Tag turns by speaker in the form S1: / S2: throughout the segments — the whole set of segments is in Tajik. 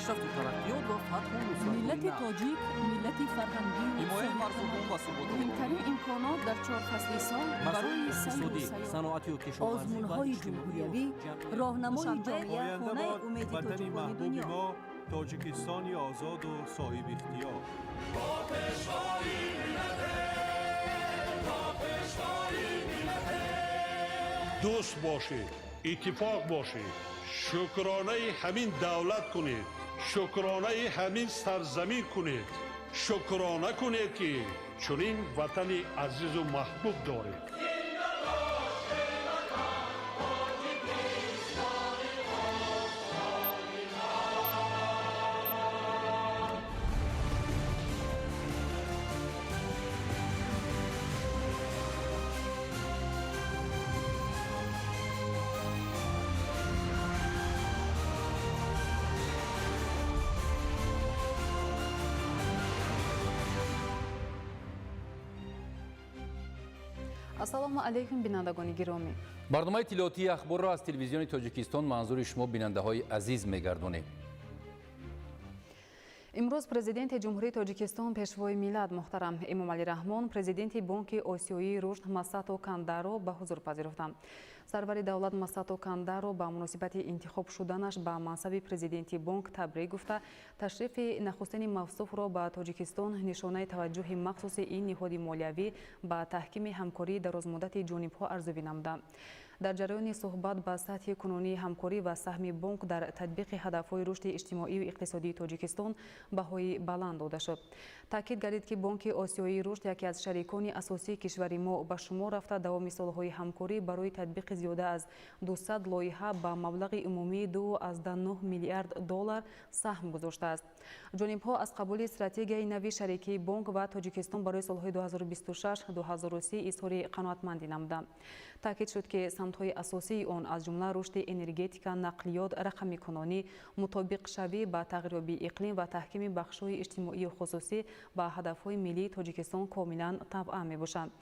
S1: Пешрафту тараққиёт ва фатҳу нусратҳои
S2: Миллати
S1: нав.
S2: тоҷик миллати фарҳангию
S1: Ҳимояи марзубум ва суботи
S2: муҳимтарин имконот дар чор фасли сол
S1: масоили
S2: барои сайру
S1: иқтисодӣ,
S2: сайёҳат.
S1: саноатию кишоварзӣ ва
S3: Озмунҳои
S1: иҷтимоию
S3: ҷумҳуриявӣ,
S1: ҷамъиятӣ.
S3: роҳнамои
S2: Душанбе,
S3: ҷомеа,
S4: Оянда
S3: хонаи
S4: бод
S3: умеди
S4: ватани
S3: тоҷикони
S4: маҳбуби
S3: дунё.
S4: мо, Тоҷикистони озоду соҳибихтиёр.
S5: Дӯст бошед, иттифоқ бошед, шукронаи ҳамин давлат кунед, шукронаи ҳамин сарзамин кунед, шукрона кунед, ки чунин ватани азизу маҳбуб доред.
S6: Ассалому алайкум, бинандагони гиромӣ.
S7: Барномаи иттилоотии Ахборро аз Телевизиони Тоҷикистон манзури шумо, бинандаҳои азиз, мегардонем.
S6: Имрӯз Президенти Ҷумҳурии Тоҷикистон, Пешвои миллат муҳтарам Эмомалӣ Раҳмон президенти Бонки Осиёии рушд Масато Кандаро ба ҳузур пазируфтанд. Сарвари давлат Масато Кандаро ба муносибати интихоб шуданаш ба мансаби президенти бонк табрик гуфта, ташрифи нахустини мавсуфро ба Тоҷикистон нишонаи таваҷҷӯҳи махсуси ин ниҳоди молиявӣ ба таҳкими ҳамкории дарозмуддати ҷонибҳо арзёбӣ намуданд. Дар ҷараёни суҳбат ба сатҳи кунунии ҳамкорӣ ва саҳми бонк дар татбиқи ҳадафҳои рушди иҷтимоию иқтисодии Тоҷикистон баҳои баланд дода шуд. Таъкид гардид, ки Бонки Осиёии рушд яке аз шарикони асосии кишвари мо ба шумор рафта, давоми солҳои ҳамкорӣ барои татбиқи зиёда аз 200 лоиҳа ба маблағи умумии 2,9 миллиард доллар саҳм гузоштааст. Ҷонибҳо аз қабули стратегияи нави шарикии бонк ва Тоҷикистон барои солҳои 2026-2030 изҳори қаноатмандӣ намуданд. Таъкид шуд, ки самтҳои асосии он, аз ҷумла рушди энергетика, нақлиёт, рақамикунонӣ, мутобиқшавӣ ба тағйирёбии иқлим ва таҳкими бахшҳои иҷтимоию хусусӣ ба ҳадафҳои миллии Тоҷикистон комилан тавъам мебошанд.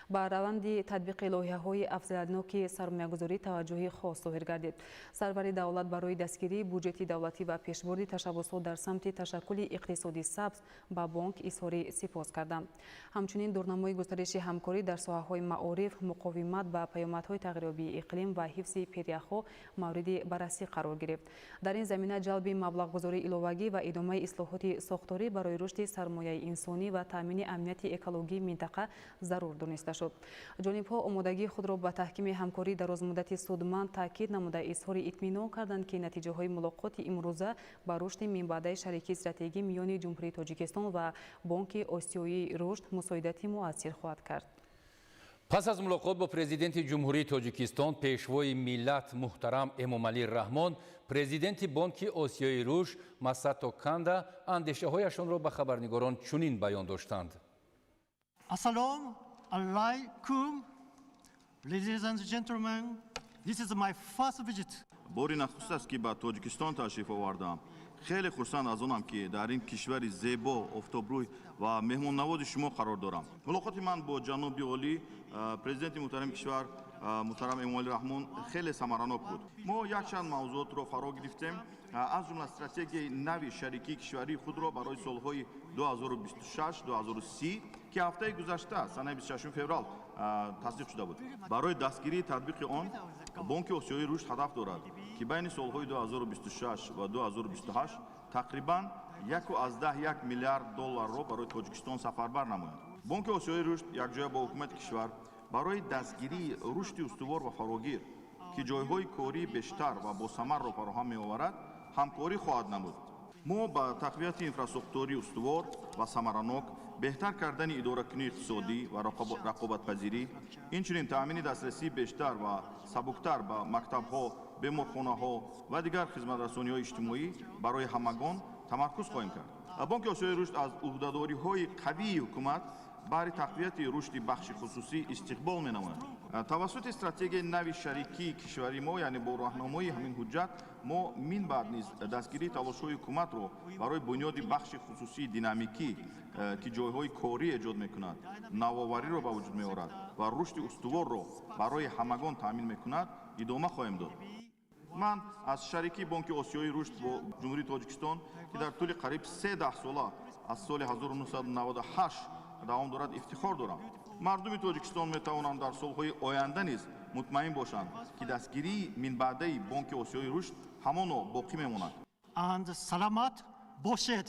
S6: Ба раванди татбиқи лоиҳаҳои афзалиятноки сармоягузорӣ таваҷҷӯҳи хос зоҳир гардид. Сарвари давлат барои дастгирии буҷети давлатӣ ва пешбурди ташаббусҳо дар самти ташаккули иқтисоди сабз ба бонк изҳори сипос карданд. Ҳамчунин дурнамои густариши ҳамкорӣ дар соҳаҳои маориф, муқовимат ба паёмадҳои тағйирёбии иқлим ва ҳифзи пиряхҳо мавриди баррасӣ қарор гирифт. Дар ин замина ҷалби маблағгузории иловагӣ ва идомаи ислоҳоти сохторӣ барои рушди сармояи инсонӣ ва таъмини амнияти экологии минтақа зарур дониста шуд. Ҷонибҳо омодагии худро ба таҳкими ҳамкории дарозмуддати судманд таъкид намуда, изҳори итминон карданд, ки натиҷаҳои мулоқоти имрӯза ба рушди минбаъдаи шарикии стратегӣ миёни Ҷумҳурии Тоҷикистон ва Бонки Осиёии рушд мусоидати муассир хоҳад кард.
S7: Пас аз мулоқот бо Президенти Ҷумҳурии Тоҷикистон, Пешвои миллат муҳтарам Эмомалӣ Раҳмон, президенти Бонки Осиёи рушд Масато Канда андешаҳояшонро ба хабарнигорон чунин баён доштанд.
S8: Assalamu alaikum, ladies and gentlemen. This is my first visit.
S9: Бори нахуст аст, ки ба Тоҷикистон ташриф овардаам. Хеле хурсанд аз онам, ки дар ин кишвари зебо, офтобрӯй ва меҳмоннавози шумо қарор дорам. Мулоқоти ман бо ҷаноби олӣ, президенти муҳтарами кишвар муҳтарам Эмомалӣ Раҳмон хеле самаранок буд. Мо якчанд мавзуотро фаро гирифтем, аз ҷумла стратегияи нави шарикии кишварии худро барои солҳои 2026-2030, ки ҳафтаи гузашта, санаи 26 феврал, тасдиқ шуда буд. Барои дастгирии татбиқи он Бонки Осиёии рушд ҳадаф дорад, ки байни солҳои 2026 ва 2028 тақрибан 1,1 миллиард долларро барои Тоҷикистон сафарбар намояд. Бонки Осиёии рушд якҷоя бо ҳукумати кишвар барои дастгирии рушди устувор ва фарогир, ки ҷойҳои кории бештар ва босамарро фароҳам меоварад, ҳамкорӣ хоҳад намуд. Мо ба тақвияти инфрасохтории устувор ва самаранок, беҳтар кардани идоракунии иқтисодӣ ва рақобатпазирӣ, инчунин таъмини дастрасии бештар ва сабуктар ба мактабҳо, беморхонаҳо ва дигар хизматрасониҳои иҷтимоӣ барои ҳамагон тамаркуз хоҳем кард. Бонки Осиёи рушд аз ӯҳдадориҳои қавии ҳукумат баҳри тақвияти рушди бахши хусусӣ истиқбол менамояд. Тавассути стратегияи нави шарикии кишвари мо, яъне бо роҳнамоии ҳамин ҳуҷҷат, мо мин баъд низ дастгирии талошҳои ҳукуматро барои бунёди бахши хусусии динамикӣ, ки ҷойҳои корӣ эҷод мекунад, навовариро ба вуҷуд меорад ва рушди устуворро барои ҳамагон таъмин мекунад, идома хоҳем дод. Ман аз шарикии Бонки Осиёии Рушд бо Ҷумҳурии Тоҷикистон, ки дар тӯли қариб се даҳсола аз соли 1998 давом дорад, ифтихор дорам. Мардуми Тоҷикистон метавонанд дар солҳои оянда низ мутмаин бошанд, ки дастгирии минбаъдаи Бонки Осиёии Рушд ҳамоно боқӣ мемонад.
S8: And саломат бошед.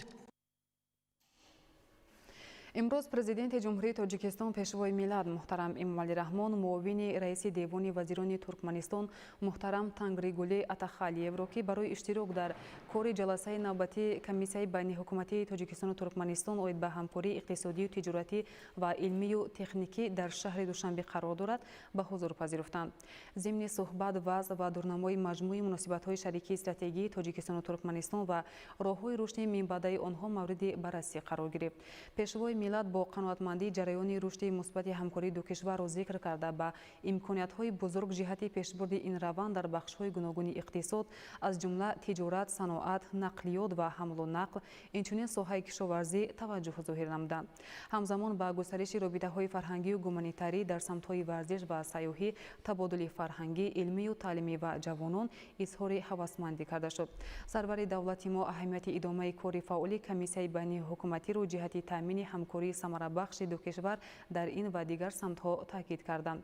S6: Имрӯз Президенти Ҷумҳурии Тоҷикистон, Пешвои миллат муҳтарам Эмомалӣ Раҳмон муовини раиси Девони вазирони Туркманистон муҳтарам Тангригулӣ Атахалиевро, ки барои иштирок дар кори ҷаласаи навбатии Комиссияи байниҳукуматии Тоҷикистону Туркманистон оид ба ҳамкории иқтисодию тиҷоратӣ ва илмию техникӣ дар шаҳри Душанбе қарор дорад, ба ҳузур пазируфтанд. Зимни суҳбат вазъ ва дурнамои маҷмӯи муносибатҳои шарикии стратегии Тоҷикистону Туркманистон ва роҳҳои рушди минбаъдаи онҳо мавриди баррасӣ қарор гирифт. Пешвои миллат бо қаноатмандии ҷараёни рушди мусбати ҳамкории ду кишварро зикр карда, ба имкониятҳои бузург ҷиҳати пешбурди ин раванд дар бахшҳои гуногуни иқтисод, аз ҷумла тиҷорат, саноат, нақлиёт ва ҳамлу нақл, инчунин соҳаи кишоварзӣ таваҷҷӯҳ зоҳир намуданд. Ҳамзамон ба густариши робитаҳои фарҳангию гуманитарӣ дар самтҳои варзиш ва сайёҳӣ, табодули фарҳангӣ, илмию таълимӣ ва ҷавонон изҳори ҳавасмандӣ карда шуд. Сарвари давлати мо аҳамияти идомаи кори фаъоли Комиссияи байниҳукуматиро ҷиҳати таъмини ҳамкории самарабахши ду кишвар дар ин ва дигар самтҳо таъкид карданд.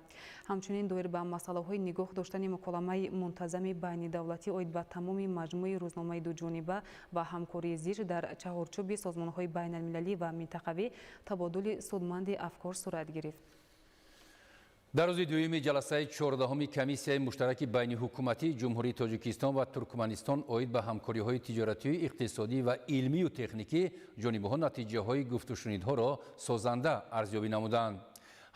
S6: Ҳамчунин доир ба масъалаҳои нигоҳ доштани муколамаи мунтазами байнидавлатӣ оид ба тамоми маҷмӯи рӯзномаи дуҷониба ва ҳамкории зич дар чаҳорчӯби созмонҳои байналмилалӣ ва минтақавӣ табодули судманди афкор сурат гирифт.
S7: Дар рӯзи дуюми ҷаласаи 14-уми Комиссияи муштараки байниҳукуматии Ҷумҳурии Тоҷикистон ва Туркманистон оид ба ҳамкориҳои тиҷоратию иқтисодӣ ва илмию техникӣ ҷонибҳо натиҷаҳои гуфтушунидҳоро созанда арзёбӣ намуданд.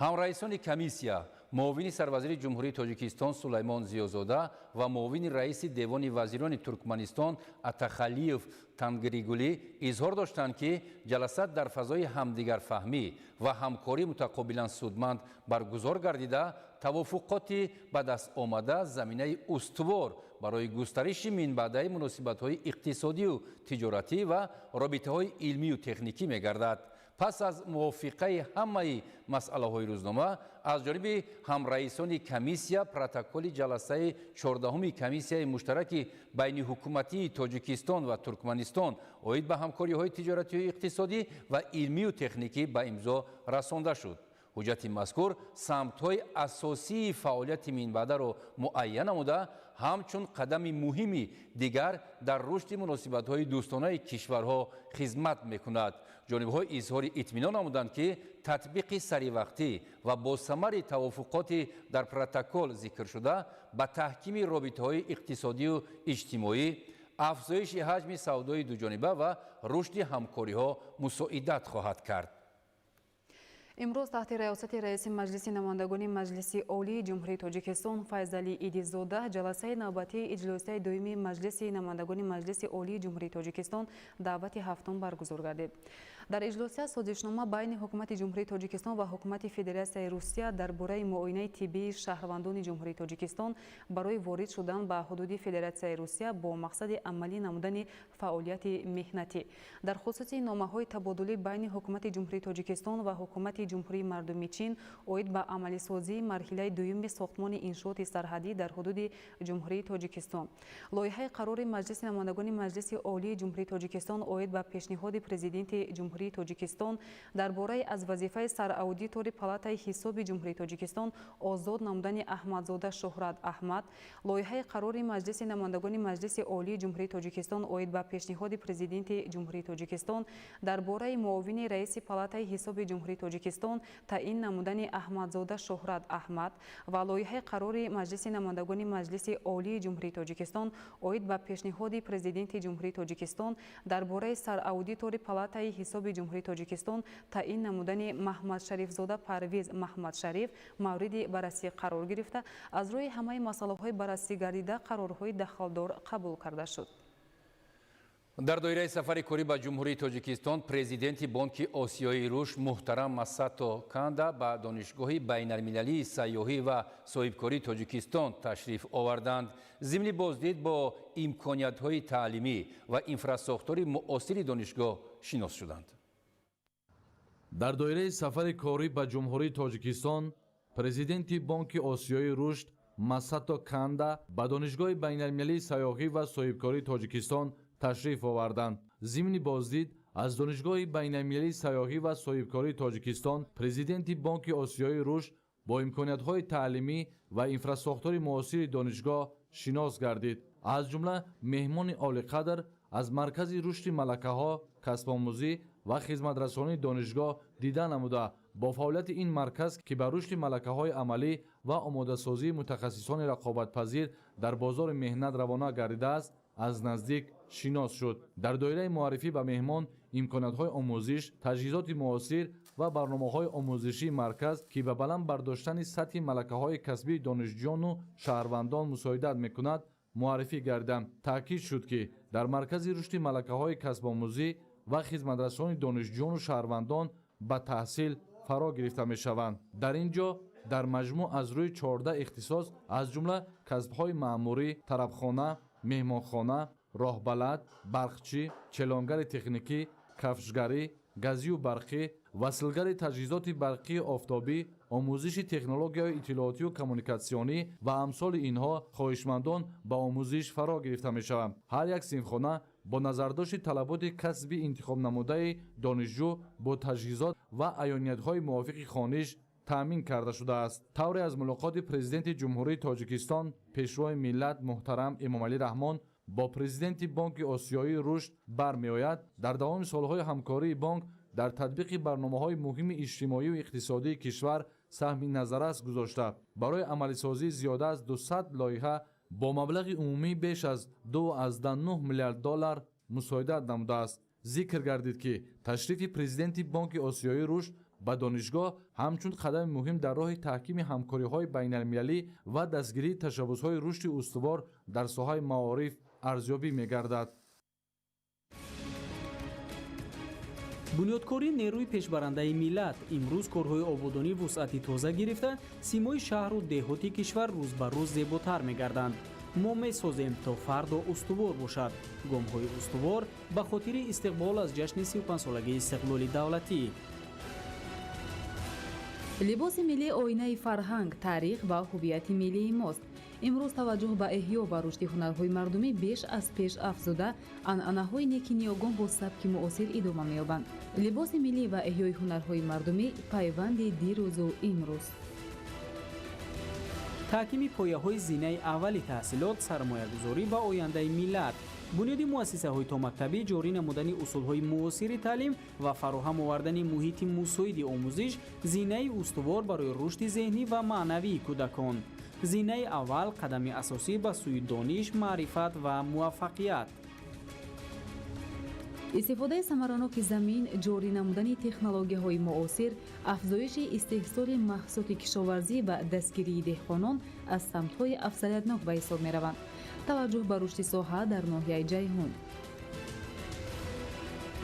S7: Ҳамраисони комиссия, муовини сарвазири Ҷумҳурии Тоҷикистон Сулаймон Зиёзода ва муовини раиси Девони вазирони Туркманистон Атахалиев Тангригулӣ изҳор доштанд, ки ҷаласа дар фазои ҳамдигарфаҳмӣ ва ҳамкорӣ мутақобилан судманд баргузор гардида, тавофуқоти ба даст омада заминаи устувор барои густариши минбаъдаи муносибатҳои иқтисодию тиҷоратӣ ва робитаҳои илмию техникӣ мегардад. Пас аз мувофиқаи ҳамаи масъалаҳои рӯзнома аз ҷониби ҳамраисони комиссия протоколи ҷаласаи 14-уми Комиссияи муштараки байниҳукуматии Тоҷикистон ва Туркманистон оид ба ҳамкориҳои тиҷоратию иқтисодӣ ва илмию техникӣ ба имзо расонда шуд. Ҳуҷҷати мазкур самтҳои асосии фаъолияти минбаъдаро муайян намуда, ҳамчун қадами муҳими дигар дар рушди муносибатҳои дӯстонаи кишварҳо хизмат мекунад. Ҷонибҳо изҳори итминон намуданд, ки татбиқи саривақтӣ ва босамари тавофуқоти дар протокол зикршуда ба таҳкими робитаҳои иқтисодию иҷтимоӣ, афзоиши ҳаҷми савдои дуҷониба ва рушди ҳамкориҳо мусоидат хоҳад кард.
S6: Имрӯз таҳти раёсати раиси Маҷлиси намояндагони Маҷлиси Олии Ҷумҳурии Тоҷикистон Файзалӣ Идизода ҷаласаи навбатии иҷлосияи дуюми Маҷлиси намояндагони Маҷлиси Олии Ҷумҳурии Тоҷикистон даъвати ҳафтум баргузор гардид. Дар иҷлосия созишнома байни Ҳукумати Ҷумҳурии Тоҷикистон ва Ҳукумати Федератсияи Русия дар бораи муоинаи тиббии шаҳрвандони Ҷумҳурии Тоҷикистон барои ворид шудан ба ҳудуди Федератсияи Русия бо мақсади амалӣ намудани фаъолияти меҳнатӣ, дар хусуси номаҳои табодулӣ байни Ҳукумати Ҷумҳурии Тоҷикистон ва Ҳукумати Ҷумҳурии Мардумии Чин оид ба амалисозии марҳилаи дуюми сохтмони иншооти сарҳадӣ дар ҳудуди Ҷумҳурии Тоҷикистон, лоиҳаи қарори Маҷлиси намояндагони Маҷлиси Олии Ҷумҳурии Тоҷикистон оид ба пешниҳоди Президенти Ҷумҳурии Тоҷикистон дар бораи аз вазифаи сараудитори Палатаи ҳисоби Ҷумҳурии Тоҷикистон озод намудани Аҳмадзода Шуҳрат Аҳмад, лоиҳаи қарори Маҷлиси намояндагони Маҷлиси Олии Ҷумҳурии Тоҷикистон оид ба пешниҳоди Президенти Ҷумҳурии Тоҷикистон дар бораи муовини раиси Палатаи ҳисоби Ҷумҳурии Тоҷикистон таъин намудани Аҳмадзода Шуҳрат Аҳмад ва лоиҳаи қарори Маҷлиси намояндагони Маҷлиси Олии Ҷумҳурии Тоҷикистон оид ба пешниҳоди Президенти Ҷумҳурии Тоҷикистон дар бораи сараудитори Палатаи ҳисоби Ҷумҳурии Тоҷикистон таъин намудани Маҳмадшарифзода Парвиз Маҳмадшариф мавриди баррасӣ қарор гирифта, аз рӯи ҳамаи масъалаҳои баррасӣ гардида қарорҳои дахлдор қабул карда шуд.
S7: Дар доираи сафари корӣ ба Ҷумҳурии Тоҷикистон президенти Бонки Осиёии Рушд муҳтарам Масато Канда ба Донишгоҳи байналмилалии сайёҳӣ ва соҳибкории Тоҷикистон ташриф оварданд. Зимни боздид бо имкониятҳои таълимӣ ва инфрасохтори муосири донишгоҳ шинос шуданд.
S3: Дар доираи сафари корӣ ба Ҷумҳурии Тоҷикистон президенти Бонки Осиёии Рушд
S10: Масато Канда ба Донишгоҳи байналмилалии сайёҳӣ ва соҳибкории Тоҷикистон ташриф оварданд. Зимни боздид аз Донишгоҳи байналмилалии сайёҳӣ ва соҳибкории Тоҷикистон президенти Бонки Осиёии рушд бо имкониятҳои таълимӣ ва инфрасохтори муосири донишгоҳ шинос гардид. Аз ҷумла меҳмони олиқадр аз маркази рушди малакаҳо, касбомӯзӣ ва хизматрасонии донишгоҳ дида намуда, бо фаъолияти ин марказ, ки ба рушди малакаҳои амалӣ ва омодасозии мутахассисони рақобатпазир дар бозори меҳнат равона гардидааст, аз наздик шинос шуд. Дар доираи муаррифӣ ба меҳмон имкониятҳои омӯзиш, таҷҳизоти муосир ва барномаҳои омӯзишии марказ, ки ба баланд бардоштани сатҳи малакаҳои касбии донишҷӯёну шаҳрвандон мусоидат мекунад, муаррифӣ гардиданд. Таъкид шуд, ки дар маркази рушди малакаҳои касбомӯзӣ ва хизматрасони донишҷӯёну шаҳрвандон ба таҳсил фаро гирифта мешаванд. Дар ин ҷо дар маҷмӯъ аз рӯи 14 ихтисос, аз ҷумла касбҳои маъмурӣ, тарабхона, меҳмонхона, роҳбалад, барқчӣ, челонгари техникӣ, кафшгарӣ, газию барқӣ, васлгари таҷҳизоти барқии офтобӣ, омӯзиши технологияҳои иттилоотию коммуникатсионӣ ва амсоли инҳо хоҳишмандон ба омӯзиш фаро гирифта мешаванд. Ҳар як синфхона бо назардошти талаботи касби интихобнамудаи донишҷӯ бо таҷҳизот ва аёниятҳои мувофиқи хониш таъмин карда шудааст. Тавре аз мулоқоти президенти Ҷумҳурии Тоҷикистон, Пешвои миллат муҳтарам Эмомалӣ Раҳмон бо президенти Бонки Осиёии рушд бармеояд, дар давоми солҳои ҳамкории бонк дар татбиқи барномаҳои муҳими иҷтимоию иқтисодии кишвар саҳми назаррас гузошта, барои амалисозии зиёда аз 200 лоиҳа бо маблағи умумӣ беш аз 2,9 миллиард доллар мусоидат намудааст. Зикр гардид, ки ташрифи президенти Бонки Осиёии рушд ба донишгоҳ ҳамчун қадами муҳим дар роҳи таҳкими ҳамкориҳои байналмилалӣ ва дастгирии ташаббусҳои рушди устувор дар соҳаи маориф арзёбӣ мегардад.
S11: Бунёдкории нерӯи пешбарандаи миллат имрӯз корҳои ободонӣ вусъати тоза гирифта, симои шаҳру деҳоти кишвар рӯз ба рӯз зеботар мегарданд. Мо месозем, то фардо устувор бошад. Гомҳои устувор ба хотири истиқбол аз ҷашни 35-солагии истиқлоли давлатӣ.
S6: Либоси миллӣ оинаи фарҳанг, таърих ва ҳуввияти миллии мост. Имрӯз таваҷҷӯҳ ба эҳё ва рушди ҳунарҳои мардумӣ беш аз пеш афзуда, анъанаҳои неки ниёгон бо сабки муосир идома меёбанд. Либоси миллӣ ва эҳёи ҳунарҳои мардумӣ пайванди дирӯзу имрӯз.
S11: Таҳкими пояҳои зинаи аввали таҳсилот, сармоягузорӣ ба ояндаи миллат, бунёди муассисаҳои томактабӣ, ҷорӣ намудани усулҳои муосири таълим ва фароҳам овардани муҳити мусоиди омӯзиш зинаи устувор барои рушди зеҳнӣ ва маънавии кӯдакон. Зинаи аввал қадами асосӣ ба сӯи дониш, маърифат ва муваффақият.
S6: Истифодаи самараноки замин, ҷорӣ намудани технологияҳои муосир, афзоиши истеҳсоли маҳсулоти кишоварзӣ ва дастгирии деҳқонон аз самтҳои афзалиятнок ба ҳисоб мераванд. Таваҷҷӯҳ ба рушди соҳа дар ноҳияи Ҷайҳун.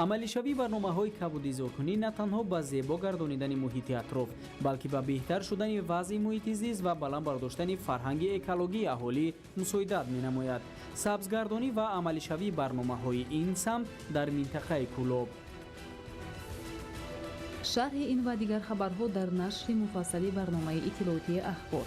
S11: Амалишавии барномаҳои кабудизоркунӣ на танҳо ба зебо гардонидани муҳити атроф, балки ба беҳтар шудани вазъи муҳити зист ва баланд бардоштани фарҳанги экологии аҳолӣ мусоидат менамояд. Сабзгардонӣ ва амалишавии барномаҳои ин самт дар минтақаи Кӯлоб.
S6: Шарҳи ин ва дигар хабарҳо дар нашри муфассали барномаи иттилоотии Ахбор.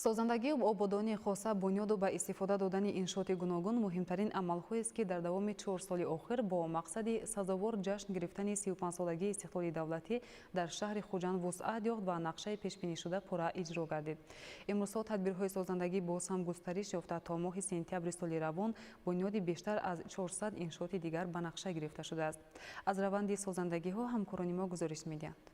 S6: Созандагию ободонии хоса, бунёду ба истифода додани иншооти гуногун муҳимтарин амалҳоест, ки дар давоми 4 соли охир бо мақсади сазовор ҷашн гирифтани 35-солагии истиқлоли давлатӣ дар шаҳри Хуҷанд вусъат ёфт ва нақшаи пешбинишуда пурра иҷро гардид. Имрӯзҳо тадбирҳои созандагӣ боз ҳам густариш ёфта, то моҳи сентябри соли равон бунёди бештар аз 400 иншооти дигар ба нақша гирифта шудааст. Аз раванди созандагиҳо ҳамкорони мо гузориш медиҳанд.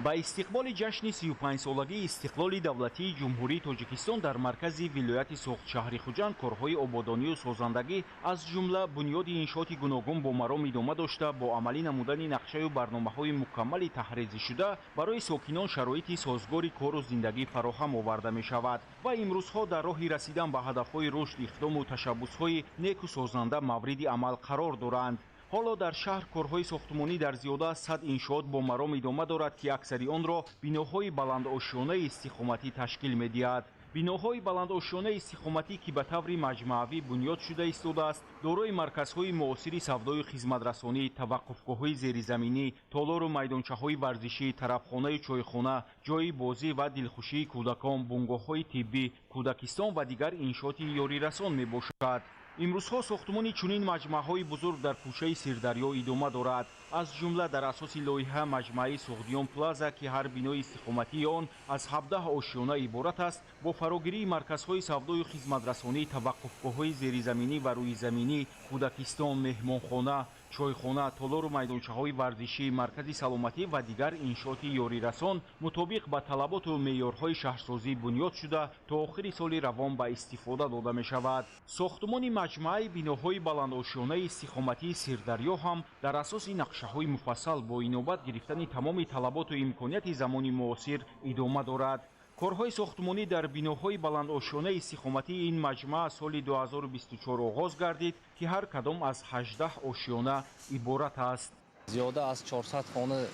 S12: Ба истиқболи ҷашни 35-солагии истиқлоли давлатии Ҷумҳурии Тоҷикистон дар маркази вилояти Суғд шаҳри Хуҷанд корҳои ободонию созандагӣ, аз ҷумла бунёди иншооти гуногун бо маром идома дошта, бо амалӣ намудани нақшаю барномаҳои мукаммали таҳризишуда барои сокинон шароити созгори кору зиндагӣ фароҳам оварда мешавад ва имрӯзҳо дар роҳи расидан ба ҳадафҳои рушд, иқдому ташаббусҳои неку созанда мавриди амал қарор доранд. Ҳоло дар шаҳр корҳои сохтмонӣ дар зиёда аз 100 иншоот бо маром идома дорад, ки аксари онро биноҳои баландошёнаи истиқоматӣ ташкил медиҳад. Биноҳои баландошёнаи истиқоматӣ, ки ба таври маҷмӯавӣ бунёд шуда истодааст, дорои марказҳои муосири савдою хизматрасонӣ, таваққуфгоҳҳои зеризаминӣ, толору майдончаҳои варзишӣ, тарафхонаю чойхона, ҷойи бозӣ ва дилхушии кӯдакон, бунгоҳҳои тиббӣ, кӯдакистон ва дигар иншооти ёрирасон мебошад. Имрӯзҳо сохтмони чунин маҷмӯаҳои бузург дар кӯчаи Сирдарё идома дорад. Аз ҷумла дар асоси лоиҳа маҷмӯаи Суғдиён Плаза, ки ҳар бинои истиқоматии он аз 17 ошёна иборат аст, бо фарогирии марказҳои савдою хизматрасонӣ, таваққуфгоҳҳои зеризаминӣ ва рӯизаминӣ, кӯдакистон, меҳмонхона, чойхона, толору майдончаҳои варзишӣ, маркази саломатӣ ва дигар иншооти ёрирасон мутобиқ ба талаботу меъёрҳои шаҳрсозӣ бунёд шуда, то охири соли равон ба истифода дода мешавад. Сохтмони маҷмӯаи биноҳои баландошёнаи истиқоматии Сирдарё ҳам дар асоси нақшаҳои муфассал бо инобат гирифтани тамоми талаботу имконияти замони муосир идома дорад. Корҳои сохтмонӣ дар биноҳои баландошёнаи истиқоматии ин маҷмӯа соли 2024 оғоз гардид, ки ҳар кадом аз 18 ошёна иборат аст.
S13: Зиёда аз 400 хона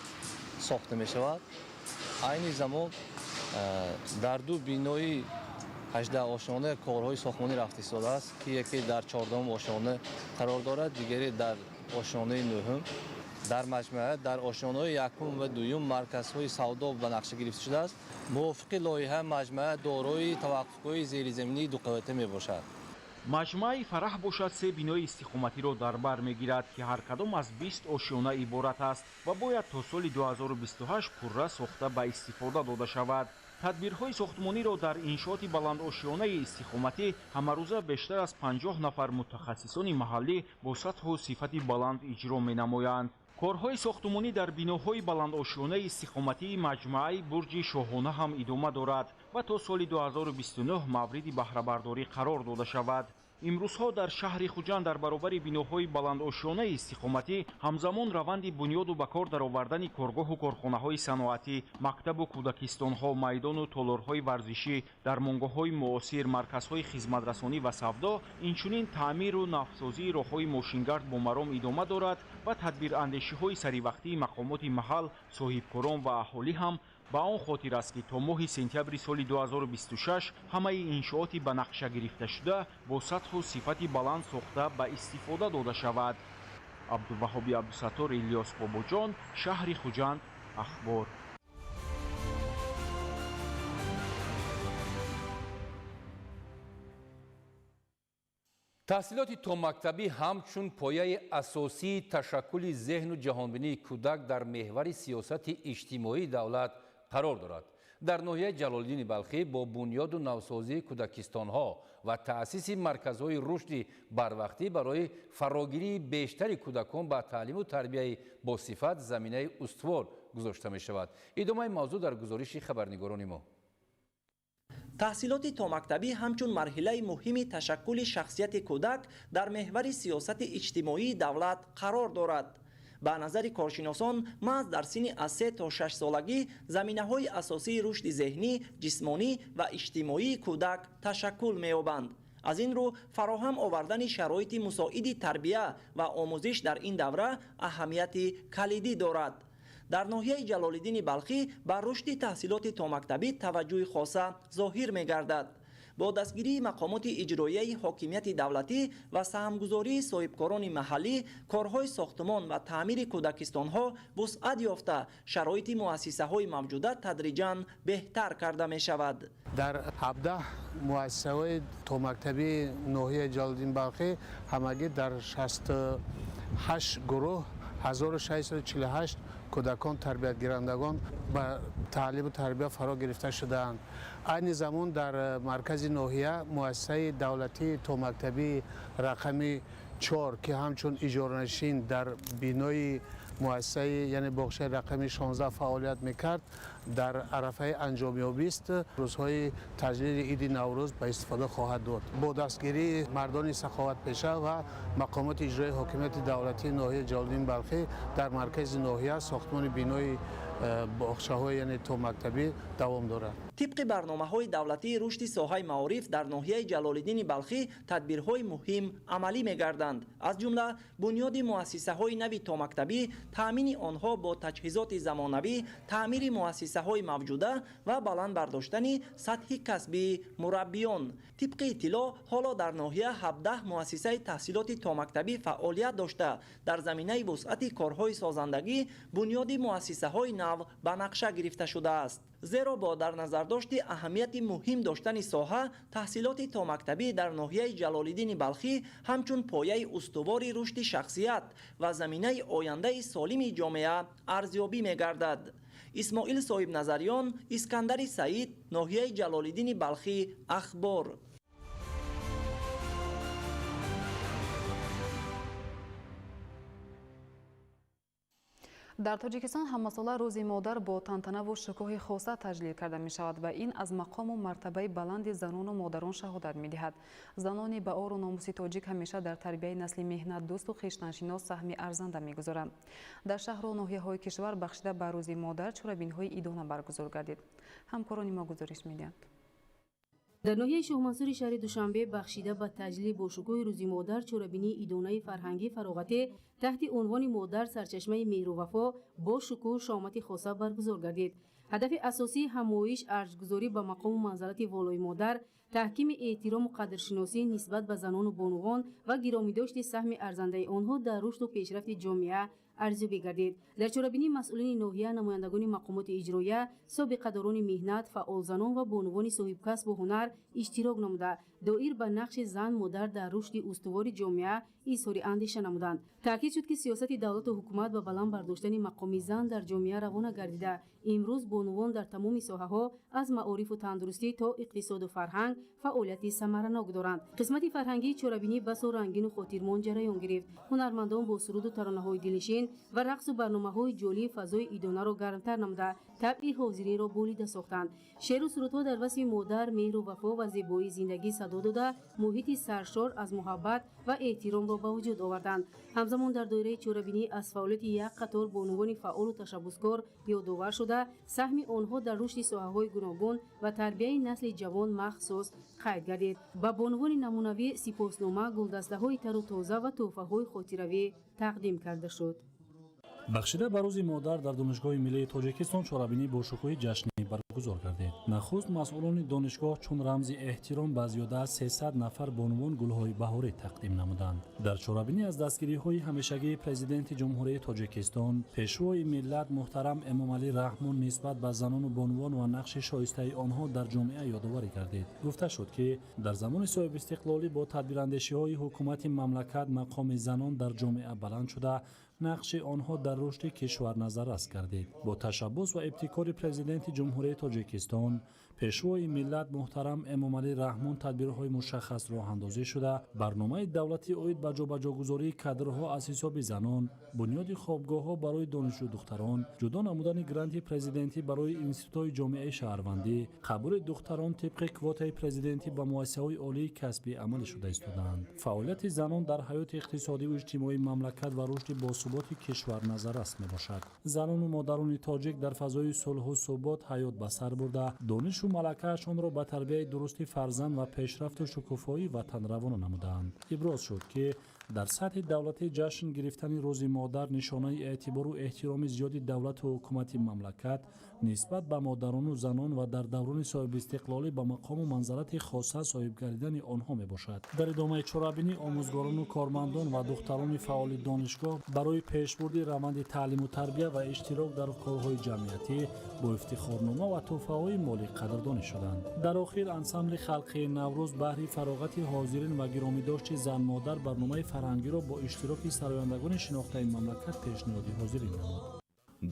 S13: сохта мешавад. Айни замон дар ду бинои 18 ошёна корҳои сохтмонӣ рафта истодааст, ки яке дар 14 ошёна қарор дорад, дигаре дар ошёнаи 9. Дар маҷмӯа дар ошёнаҳои якум ва дуюм марказҳои савдо ба нақша гирифта шудааст. Мувофиқи лоиҳа маҷмӯа дорои таваққуфгоҳи зеризаминии дуқабата мебошад.
S12: Маҷмӯаи Фараҳ бошад се бинои истиқоматиро дар бар мегирад, ки ҳар кадом аз 20 ошёна иборат аст ва бояд то соли 2028 пурра сохта ба истифода дода шавад. Тадбирҳои сохтмониро дар иншооти баландошёнаи истиқоматӣ ҳамарӯза бештар аз 50 нафар мутахассисони маҳаллӣ бо сатҳу сифати баланд иҷро менамоянд. Корҳои сохтмонӣ дар биноҳои баландошёнаи истиқоматии маҷмӯаи Бурҷи Шоҳона ҳам идома дорад ва то соли 2029 мавриди баҳрабардорӣ қарор дода шавад. Имрӯзҳо дар шаҳри Хуҷанд дар баробари биноҳои баландошёнаи истиқоматӣ ҳамзамон раванди бунёду ба кор даровардани коргоҳу корхонаҳои саноатӣ, мактабу кӯдакистонҳо, майдону толорҳои варзишӣ, дармонгоҳҳои муосир, марказҳои хизматрасонӣ ва савдо, инчунин таъмиру навсозии роҳҳои мошингард бо маром идома дорад ва тадбирандешиҳои саривақтии мақомоти маҳал, соҳибкорон ва аҳолӣ ҳам ба он хотир аст, ки то моҳи сентябри соли 2026 ҳамаи иншооти ба нақша гирифташуда бо сатҳу сифати баланд сохта ба истифода дода шавад. Абдуваҳоби Абдусаттор, Илёс Бобоҷон, шаҳри Хуҷанд, Ахбор.
S7: Таҳсилоти томактабӣ ҳамчун пояи асосии ташаккули зеҳну ҷаҳонбинии кӯдак дар меҳвари сиёсати иҷтимоии давлат қарор дорад. Дар ноҳияи Ҷалолиддини Балхӣ бо бунёду навсозии кӯдакистонҳо ва таъсиси марказҳои рушди барвақтӣ барои фарогирии бештари кӯдакон ба таълиму тарбияи босифат заминаи устувор гузошта мешавад. Идомаи мавзӯъ дар гузориши хабарнигорони мо.
S14: Таҳсилоти томактабӣ ҳамчун марҳилаи муҳими ташаккули шахсияти кӯдак дар меҳвари сиёсати иҷтимоии давлат қарор дорад. Ба назари коршиносон, маҳз дар синни аз 3 то 6 солагӣ заминаҳои асосии рушди зеҳнӣ, ҷисмонӣ ва иҷтимоии кӯдак ташаккул меёбанд. Аз ин рӯ фароҳам овардани шароити мусоиди тарбия ва омӯзиш дар ин давра аҳамияти калидӣ дорад. Дар ноҳияи Ҷалолиддини Балхӣ ба рушди таҳсилоти томактабӣ таваҷҷӯҳи хоса зоҳир мегардад. Бо дастгирии мақомоти иҷроияи ҳокимияти давлатӣ ва саҳмгузории соҳибкорони маҳаллӣ корҳои сохтмон ва таъмири кӯдакистонҳо вусъат ёфта, шароити муассисаҳои мавҷуда тадриҷан беҳтар карда мешавад.
S15: Дар 17 муассисаҳои томактабии ноҳияи Ҷалолиддини Балхӣ ҳамагӣ дар 68 гурӯҳ 1648 кӯдакон тарбиятгирандагон ба таълиму тарбия фаро гирифта шудаанд. Айни замон дар маркази ноҳия муассисаи давлатии томактабии рақами 4, ки ҳамчун иҷоранишин дар бинои муассисаи яъне боғчаи рақами 16 фаъолият мекард, дар арафаи анҷомёбист рӯзҳои таҷлили иди Наврӯз ба истифода хоҳад дод. Бо дастгирии мардони саховатпеша ва мақомоти иҷроии ҳокимияти давлатии ноҳияи Ҷалолиддини Балхӣ дар маркази ноҳия сохтмони бинои боғчаҳои яъне томактабӣ давом дорад.
S14: Тибқи барномаҳои давлатии рушди соҳаи маориф дар ноҳияи Ҷалолиддини Балхӣ тадбирҳои муҳим амалӣ мегарданд. Аз ҷумла бунёди муассисаҳои нави томактабӣ, таъмини онҳо бо таҷҳизоти замонавӣ, таъмири муассисаҳои мавҷуда ва баланд бардоштани сатҳи касбии мураббиён. Тибқи иттилоъ, ҳоло дар ноҳия 17 муассисаи таҳсилоти томактабӣ фаъолият дошта, дар заминаи вусъати корҳои созандагӣ бунёди муассисаҳои нав ба нақша гирифта шудааст. Зеро бо дар назардошти аҳамияти муҳим доштани соҳа, таҳсилоти томактабӣ дар ноҳияи Ҷалолиддини Балхӣ ҳамчун пояи устувори рушди шахсият ва заминаи ояндаи солими ҷомеа арзёбӣ мегардад. Исмоил Соҳибназарён, Искандари Саид, ноҳияи Ҷалолиддини Балхӣ, Ахбор.
S6: Дар Тоҷикистон ҳамасола Рӯзи модар бо тантанаву шукӯҳи хоса таҷлил карда мешавад ва ин аз мақому мартабаи баланди занону модарон шаҳодат медиҳад. Занони баору номуси тоҷик ҳамеша дар тарбияи насли меҳнатдӯсту хештаншинос саҳми арзанда мегузоранд. Дар шаҳру ноҳияҳои кишвар бахшида ба Рӯзи модар чорабиниҳои идона баргузор гардид. Ҳамкорони мо гузориш медиҳанд.
S16: Дар ноҳияи Шоҳмансури шаҳри Душанбе бахшида ба таҷлили бошукӯҳи Рӯзи модар чорабинии идонаи фарҳангӣ фароғатӣ таҳти унвони «Модар сарчашмаи меҳру вафо» бо шукӯҳ шомати хоса баргузор гардид. Ҳадафи асосии ҳамоиш арҷгузорӣ ба мақому манзалати волои модар, таҳкими эҳтирому қадршиносӣ нисбат ба занону бонувон ва гиромидошти саҳми арзандаи онҳо дар рушду пешрафти ҷомеа арзёбӣ гардид. Дар чорабинӣ масъулини ноҳия, намояндагони мақомоти иҷроия, собиқадорони меҳнат, фаъолзанон ва бонувони соҳибкасбу ҳунар иштирок намуда, доир ба нақши зан модар дар рушди устувори ҷомеа изҳори андеша намуданд. Таъкид шуд, ки сиёсати давлату ҳукумат ба баланд бардоштани мақоми зан дар ҷомеа равона гардида, имрӯз бонувон дар тамоми соҳаҳо аз маорифу тандурустӣ то иқтисоду фарҳанг фаъолияти самаранок доранд. Қисмати фарҳангии чорабинӣ басо рангину хотирмон ҷараён гирифт. Ҳунармандон бо суруду таронаҳои дилнишин ва рақсу барномаҳои ҷолиб фазои идонаро гармтар намуда, табъи ҳозиринро болида сохтанд. Шеъру сурудҳо дар васфи модар, меҳру вафо ва зебоии зиндагӣ садо дода, муҳити саршор аз муҳаббат ва эҳтиромро ба вуҷуд оварданд. Ҳамзамон дар доираи чорабинӣ аз фаъолияти як қатор бонувони фаъолу ташаббускор ёдовар шуда, саҳми онҳо дар рушди соҳаҳои гуногун ва тарбияи насли ҷавон махсус қайд гардид. Ба бонувони намунавӣ сипоснома, гулдастаҳои тару тоза ва тӯҳфаҳои хотиравӣ тақдим карда шуд.
S17: Бахшида ба Рӯзи модар дар Донишгоҳи миллии Тоҷикистон чорабинӣ бо шукӯҳи ҷашнӣ баргузор гардид. Нахуст масъулони донишгоҳ чун рамзи эҳтиром ба зиёда аз 300 нафар бонувон гулҳои баҳорӣ тақдим намуданд. Дар чорабинӣ аз дастгириҳои ҳамешагии Президенти Ҷумҳурии Тоҷикистон, Пешвои миллат муҳтарам Эмомалӣ Раҳмон нисбат ба занону бонувон ва нақши шоистаи онҳо дар ҷомеа ёдоварӣ гардид. Гуфта шуд, ки дар замони соҳибистиқлолӣ бо тадбирандешиҳои ҳукумати мамлакат мақоми занон дар ҷомеа баланд шуда, нақши онҳо дар рушди кишвар назаррас гардид. Бо ташаббус ва ибтикори Президенти Ҷумҳурии Тоҷикистон, Пешвои миллат муҳтарам Эмомалӣ Раҳмон тадбирҳои мушаххас роҳандозӣ шуда, барномаи давлатӣ оид ба ҷобаҷогузории кадрҳо аз ҳисоби занон, бунёди хобгоҳҳо барои донишҷӯ духтарон, ҷудо намудани гранти президентӣ барои институтҳои ҷомеаи шаҳрвандӣ, қабули духтарон тибқи квотаи президентӣ ба муассисаҳои олии касбӣ амалӣ шуда истодаанд. Фаъолияти занон дар ҳаёти иқтисодиву иҷтимоии мамлакат ва рушди босуботи кишвар назаррас мебошад. Занону модарони тоҷик дар фазои сулҳу субот ҳаёт ба сар бурда, донишу малакаашонро ба тарбияи дурусти фарзанд ва пешрафту шукуфоии ватан равона намудаанд. Иброз шуд, ки дар сатҳи давлатӣ ҷашн гирифтани Рӯзи модар нишонаи эътибору эҳтироми зиёди давлату ҳукумати мамлакат нисбат ба модарону занон ва дар даврони соҳибистиқлолӣ ба мақому манзалати хоса соҳиб гардидани онҳо мебошад. Дар идомаи чорабинӣ омӯзгорону кормандон ва духтарони фаъоли донишгоҳ барои пешбурди раванди таълиму тарбия ва иштирок дар корҳои ҷамъиятӣ бо ифтихорнома ва тӯҳфаҳои молӣ қадрдонӣ шуданд. Дар охир ансамбли халқии Наврӯз баҳри фароғати ҳозирин ва гиромидошти зан-модар барномаи фарҳангиро бо иштироки сарояндагони шинохтаи мамлакат пешниҳоди ҳозирин намуд.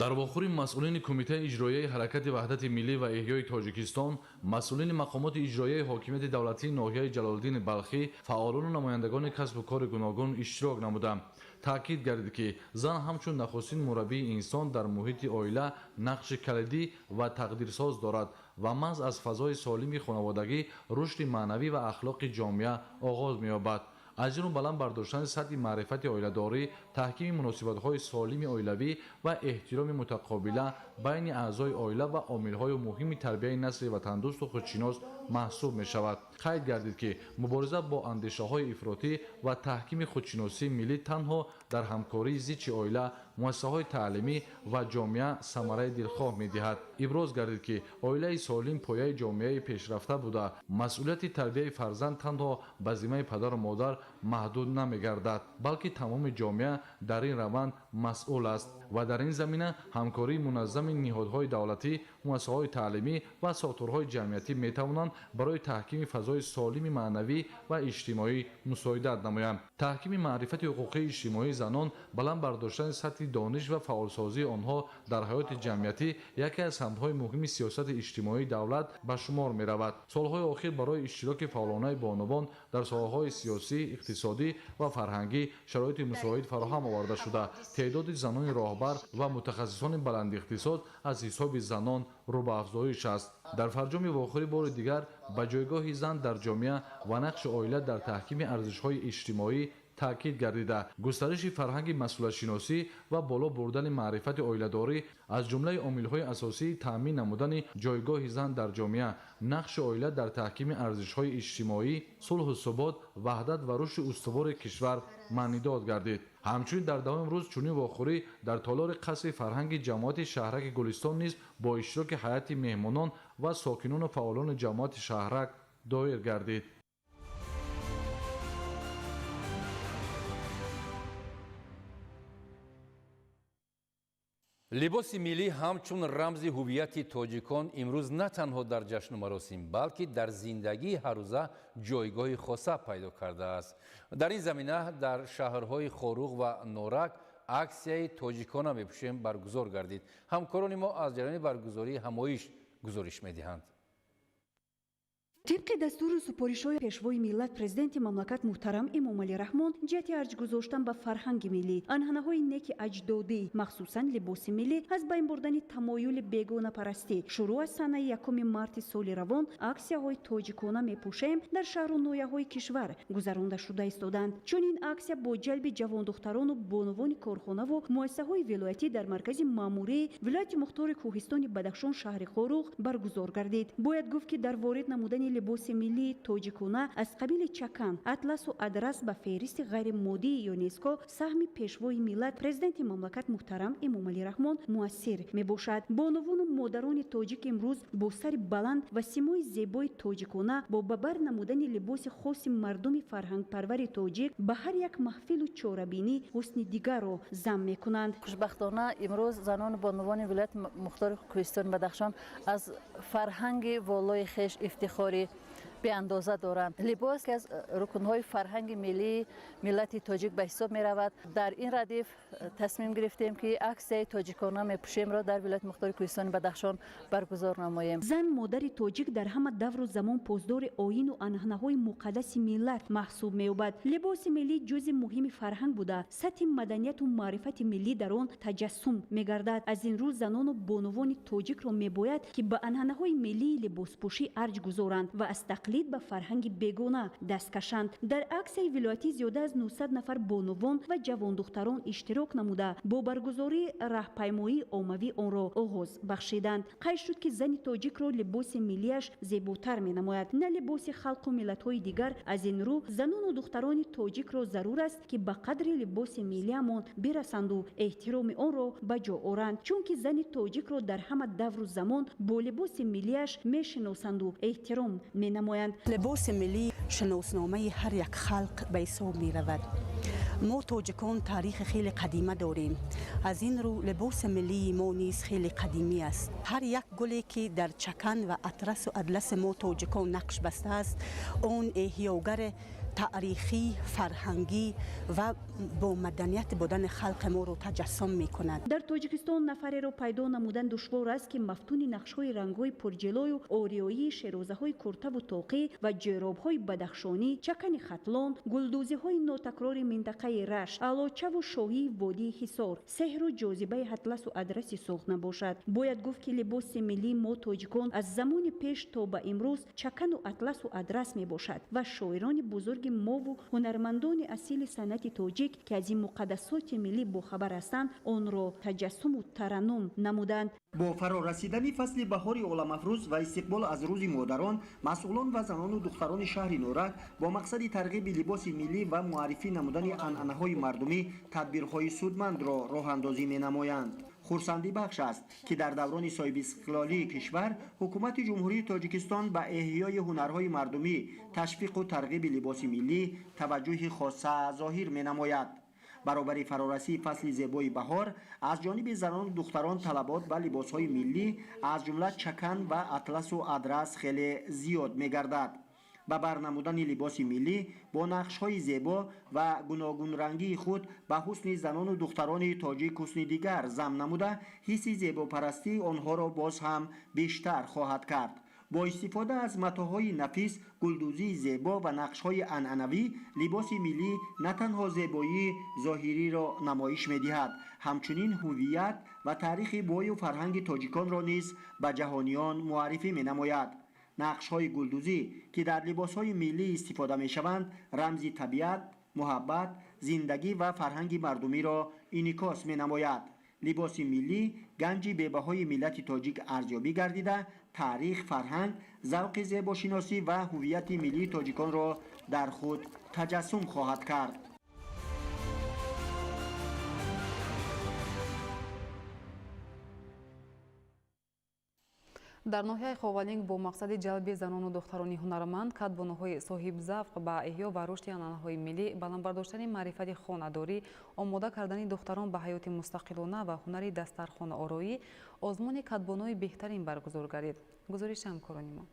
S10: Дар вохӯри масъулини Кумитаи иҷроияи ҳаракати ваҳдати миллӣ ва эҳёи Тоҷикистон, масъулини мақомоти иҷроияи ҳокимияти давлатии ноҳияи Ҷалолиддини Балхӣ, фаъолону намояндагони касбу кори гуногун иштирок намуданд. Таъкид гардид, ки зан ҳамчун нахустин мураббии инсон дар муҳити оила нақши калидӣ ва тақдирсоз дорад ва маҳз аз фазои солими хонаводагӣ рушди маънавӣ ва ахлоқи ҷомеа оғоз меёбад. Аз ин рӯ баланд бардоштани сатҳи маърифати оиладорӣ, таҳкими муносибатҳои солими оилавӣ ва эҳтироми мутақобила байни аъзои оила ва омилҳои муҳими тарбияи насли ватандӯсту худшинос маҳсуб мешавад. Қайд гардид, ки мубориза бо андешаҳои ифротӣ ва таҳкими худшиносии миллӣ танҳо дар ҳамкории зичи оила, муассисаҳои таълимӣ ва ҷомеа самараи дилхоҳ медиҳад. Иброз гардид, ки оилаи солим пояи ҷомеаи пешрафта буда, масъулияти тарбияи фарзанд танҳо ба зиммаи падару модар маҳдуд намегардад, балки тамоми ҷомеа дар ин раванд масъул аст ва дар ин замина ҳамкории муназзами ниҳодҳои давлатӣ, муассисаҳои таълимӣ ва сохторҳои ҷамъиятӣ метавонанд барои таҳкими фазои солими маънавӣ ва иҷтимоӣ мусоидат намоянд. Таҳкими маърифати ҳуқуқии иҷтимоии занон, баланд бардоштани сатҳи дониш ва фаъолсозии онҳо дар ҳаёти ҷамъиятӣ яке аз самтҳои муҳими сиёсати иҷтимоии давлат ба шумор меравад. Солҳои охир барои иштироки фаъолонаи бонувон дар соҳаҳои сиёсӣ, иқтисодӣ ва фарҳангӣ шароити мусоид фароҳам оварда шуда, теъдоди занони роҳбар ва мутахассисони баландихтисос аз ҳисоби занон рӯ ба афзоиш аст. Дар фарҷоми вохӯрӣ бори дигар ба ҷойгоҳи зан дар ҷомеа ва нақши оила дар таҳкими арзишҳои иҷтимоӣ таъкид гардида, густариши фарҳанги масъулиятшиносӣ ва боло бурдани маърифати оиладорӣ аз ҷумлаи омилҳои асосии таъмин намудани ҷойгоҳи зан дар ҷомеа, нақши оила дар таҳкими арзишҳои иҷтимоӣ, сулҳу субот, ваҳдат ва рушди устувори кишвар маънидод гардид. Ҳамчунин дар давоми рӯз чунин вохӯрӣ дар толори қасри фарҳанги ҷамоати шаҳраки Гулистон низ бо иштироки ҳайати меҳмонон ва сокинону фаъолони ҷамоати шаҳрак доир гардид.
S7: Либоси миллӣ ҳамчун рамзи ҳуввияти тоҷикон имрӯз на танҳо дар ҷашну маросим, балки дар зиндагии ҳаррӯза ҷойгоҳи хоса пайдо кардааст. Дар ин замина дар шаҳрҳои Хоруғ ва Норак аксияи тоҷикона мепӯшем баргузор гардид. Ҳамкорони мо аз ҷараёни баргузории ҳамоиш гузориш медиҳанд.
S18: Тибқи дастуру супоришҳои Пешвои миллат, Президенти мамлакат муҳтарам Эмомалӣ Раҳмон, ҷиҳати арҷ гузоштан ба фарҳанги миллӣ, анъанаҳои неки аҷдодӣ, махсусан либоси миллӣ, аз байн бурдани тамоюли бегонапарастӣ, шурӯъ аз санаи 1 марти соли равон аксияҳои тоҷикона мепӯшем дар шаҳру ноҳияҳои кишвар гузаронда шуда истоданд. Чунин аксия бо ҷалби ҷавондухтарону бонувони корхонаву муассисаҳои вилоятӣ дар маркази маъмурии вилояти мухтори Кӯҳистони Бадахшон, шаҳри Хоруғ баргузор гардид. Бояд гуфт, ки дар ворид намудани либоси миллии тоҷикона аз қабили чакан, атласу адрас ба феҳристи ғайримоддии ЮНЕСКО саҳми Пешвои миллат, Президенти мамлакат муҳтарам Эмомалӣ Раҳмон муассир мебошад. Бонувону модарони тоҷик имрӯз бо сари баланд ва симои зебои тоҷикона, бо ба бар намудани либоси хоси мардуми фарҳангпарвари тоҷик ба ҳар як маҳфилу чорабинӣ ҳусни дигарро зам мекунанд.
S19: Хушбахтона имрӯз занону бонувони вилояти мухтори Кӯҳистони Бадахшон аз фарҳанги волои хеш ифтихори беандоза доранд. Либос ки аз рукнҳои фарҳанги миллии миллати тоҷик ба ҳисоб меравад. Дар ин радиф тасмим гирифтем, ки аксияи тоҷикона мепӯшемро дар вилояти мухтори Кӯҳистони Бадахшон баргузор намоем.
S18: Зан, модари тоҷик дар ҳама давру замон посдори оину анъанаҳои муқаддаси миллат маҳсуб меёбад. Либоси миллӣ ҷузъи муҳими фарҳанг буда, сатҳи маданияту маърифати миллӣ дар он таҷассум мегардад. Аз ин рӯ занону бонувони тоҷикро мебояд, ки ба анъанаҳои миллии либоспӯшӣ арҷ гузоранд ва аз тақлид ба фарҳанги бегона даст кашанд. Дар аксияи вилоятӣ зиёда аз 900 нафар бонувон ва ҷавондухтарон иштирок намуда, бо баргузории раҳпаймоии оммавӣ онро оғоз бахшиданд. Қайд шуд, ки зани тоҷикро либоси миллиаш зеботар менамояд, на либоси халқу миллатҳои дигар. Аз ин рӯ занону духтарони тоҷикро зарур аст, ки ба қадри либоси миллиамон бирасанду эҳтироми онро ба ҷо оранд, чунки зани тоҷикро дар ҳама давру замон бо либоси миллиаш мешиносанду эҳтиром менамоянд.
S20: Либоси миллӣ шиносномаи ҳар як халқ ба ҳисоб меравад. Мо тоҷикон таърихи хеле қадима дорем. Аз ин рӯ либоси миллии мо низ хеле қадимӣ аст. Ҳар як гуле ки дар чакан ва атрасу адласи мо тоҷикон нақш бастааст, он эҳёгари таърихӣ, фарҳангӣ ва бо маданият будани халқи моро таҷассум мекунад.
S18: Дар Тоҷикистон нафареро пайдо намудан душвор аст, ки мафтуни нақшҳои рангҳои пурҷилою ориёии шерозаҳои куртаву тоқӣ ва ҷӯробҳои бадахшонӣ, чакани хатлон, гулдӯзиҳои нотакрори минтақаи Теппаи Рашт, Алочаву шоҳии водии Ҳисор, сеҳру ҷозибаи атласу адраси Суғд набошад. Бояд гуфт, ки либоси миллии мо тоҷикон аз замони пеш то ба имрӯз чакану атласу адрас мебошад ва шоирони бузурги мову ҳунармандони асили санъати тоҷик, ки аз ин муқаддасоти миллӣ бохабар ҳастанд, онро таҷассуму тараннум намуданд.
S21: Бо фарорасидани фасли баҳори оламафрӯз ва истиқбол аз рӯзи модарон, масъулон ва занону духтарони шаҳри Норак бо мақсади тарғиби либоси миллӣ ва муаррифӣ намудани анъанаҳои мардумӣ тадбирҳои судмандро роҳандозӣ менамоянд. Хурсандибахш аст, ки дар даврони соҳибистиқлолии кишвар ҳукумати Ҷумҳурии Тоҷикистон ба эҳёи ҳунарҳои мардумӣ, ташвиқу тарғиби либоси миллӣ таваҷҷӯҳи хоса зоҳир менамояд. Баробари фарорасии фасли зебои баҳор аз ҷониби занону духтарон талабот ба либосҳои миллӣ, аз ҷумла чакан ва атласу адрас, хеле зиёд мегардад. Ба бар намудани либоси миллӣ бо нақшҳои зебо ва гуногунрангии худ ба ҳусни занону духтарони тоҷик ҳусни дигар зам намуда, ҳисси зебопарастии онҳоро боз ҳам бештар хоҳад кард. Бо истифода аз матоъҳои нафис, гулдӯзии зебо ва нақшҳои анъанавӣ, либоси миллӣ на танҳо зебоии зоҳириро намоиш медиҳад, ҳамчунин ҳувият ва таърихи бою фарҳанги тоҷиконро низ ба ҷаҳониён муаррифӣ менамояд. Нақшҳои гулдӯзӣ, ки дар либосҳои миллӣ истифода мешаванд, рамзи табиат, муҳаббат, зиндагӣ ва фарҳанги мардумиро инъикос менамояд. Либоси миллӣ ганҷи бебаҳои миллати тоҷик арзёбӣ гардида, таърих, фарҳанг, завқи зебошиносӣ ва ҳувияти миллии тоҷиконро дар худ таҷассум хоҳад кард.
S6: Дар ноҳияи Ховалинг бо мақсади ҷалби занону духтарони ҳунарманд, кадбонуҳои соҳибзавқ ба эҳё ва рушди анъанаҳои миллӣ, баланд бардоштани маърифати хонадорӣ, омода кардани духтарон ба ҳаёти мустақилона ва ҳунари дастархонаороӣ озмуни кадбонуи беҳтарин баргузор гардид. Гузориши ҳамкорони мо.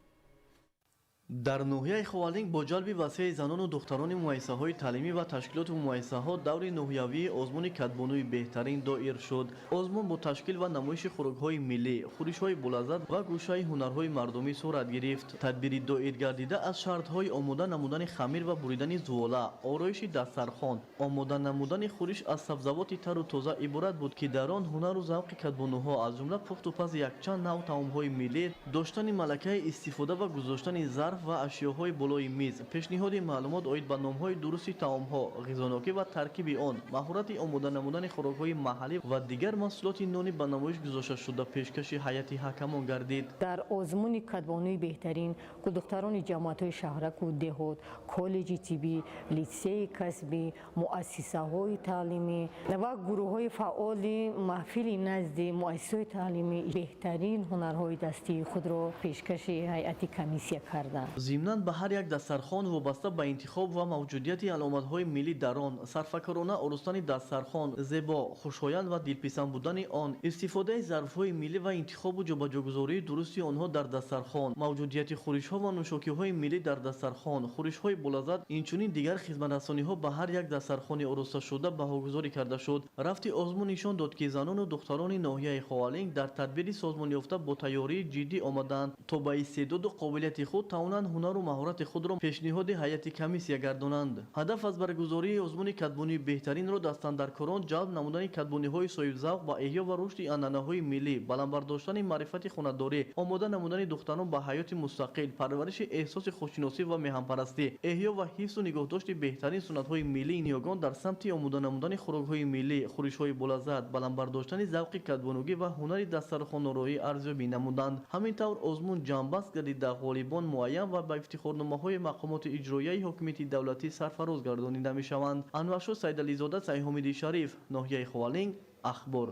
S22: Дар ноҳияи Ховалинг бо ҷалби васеи занону духтарони муассисаҳои таълимӣ ва ташкилоту муассисаҳо даври ноҳиявии озмуни кадбонуи беҳтарин доир шуд. Озмун бо ташкил ва намоиши хӯрокҳои миллӣ, хӯришҳои болаззат ва гӯшаи ҳунарҳои мардумӣ сурат гирифт. Тадбири доир гардида аз шартҳои омода намудани хамир ва буридани зувола, ороиши дастархон, омода намудани хӯриш аз сабзавоти тару тоза иборат буд, ки дар он ҳунару завқи кадбонуҳо, аз ҷумла пухтупази якчанд нав таомҳои миллӣ, доштани малакаи истифода ва гузоштани зарф ва ашёҳои болои миз, пешниҳоди маълумот оид ба номҳои дурусти таомҳо, ғизонокӣ ва таркиби он, маҳорати омода намудани хӯрокҳои маҳаллӣ ва дигар маҳсулоти нони ба намоиш гузошташуда пешкаши ҳайати ҳакамон гардид.
S23: Дар озмуни кадбонуи беҳтарин духтарони ҷамоатҳои шаҳраку деҳот, коллеҷи тиббӣ, литсеи касбӣ, муассисаҳои таълимӣ ва гурӯҳҳои фаъоли маҳфили назди муассисаҳои таълимӣ беҳтарин ҳунарҳои дастии худро пешкаши ҳайати комиссия карданд.
S22: Зимнан ба ҳар як дастархон вобаста ба интихоб ва мавҷудияти аломатҳои миллӣ дар он, сарфакорона оростани дастархон, зебо, хушоянд ва дилписанд будани он, истифодаи зарфҳои миллӣ ва интихобу ҷобаҷогузории дурусти онҳо дар дастархон, мавҷудияти хӯришҳо ва нӯшокиҳои миллӣ дар дастархон, хӯришҳои болаззат, инчунин дигар хизматрасониҳо ба ҳар як дастархони оросташуда баҳогузорӣ карда шуд. Рафти озмун нишон дод, ки занону духтарони ноҳияи Ховалинг дар тадбири созмонёфта бо тайёрии ҷиддӣ омаданд, то ба истеъдоду қобилияти худ тавонанд ҳунару маҳорати худро пешниҳоди ҳайати комиссия гардонанд. Ҳадаф аз баргузории озмуни кадбонии беҳтаринро дастандаркорон ҷалб намудани кадбониҳои соҳибзавқ ба эҳё ва рушди анъанаҳои миллӣ, баланд бардоштани маърифати хонадорӣ, омода намудани духтарон ба ҳаёти мустақил, парвариши эҳсоси худшиносӣ ва меҳанпарастӣ, эҳё ва ҳифзу нигоҳдошти беҳтарин суннатҳои миллии ниёгон дар самти омода намудани хӯрокҳои миллӣ, хӯришҳои болаззат, баланд бардоштани завқи кадбонугӣ ва ҳунари дастархонороӣ арзёбӣ намуданд. Ҳамин тавр озмун ҷамъбаст гардида, ғолибон муайян ва ба ифтихорномаҳои мақомоти иҷроияи ҳокимияти давлатӣ сарфароз гардонида мешаванд. Анваршо Сайдализода, Сайҳомиди Шариф, ноҳияи Ховалинг, Ахбор.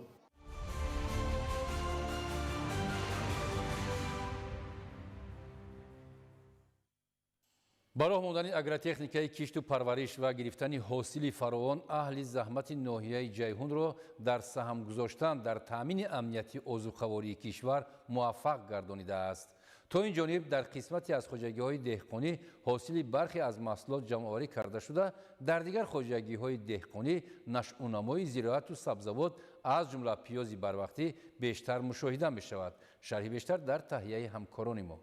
S7: Ба роҳ мондани агротехникаи кишту парвариш ва гирифтани ҳосили фаровон аҳли заҳмати ноҳияи Ҷайҳунро дар саҳм гузоштан дар таъмини амнияти озуқавории кишвар муваффақ гардонидааст. То ин ҷониб дар қисмате аз хоҷагиҳои деҳқонӣ ҳосили бархе аз маҳсулот ҷамъоварӣ карда шуда, дар дигар хоҷагиҳои деҳқонӣ нашъунамои зироату сабзавот аз ҷумла пиёзи барвақтӣ бештар мушоҳида мешавад. Шарҳи бештар дар таҳияи ҳамкорони мо.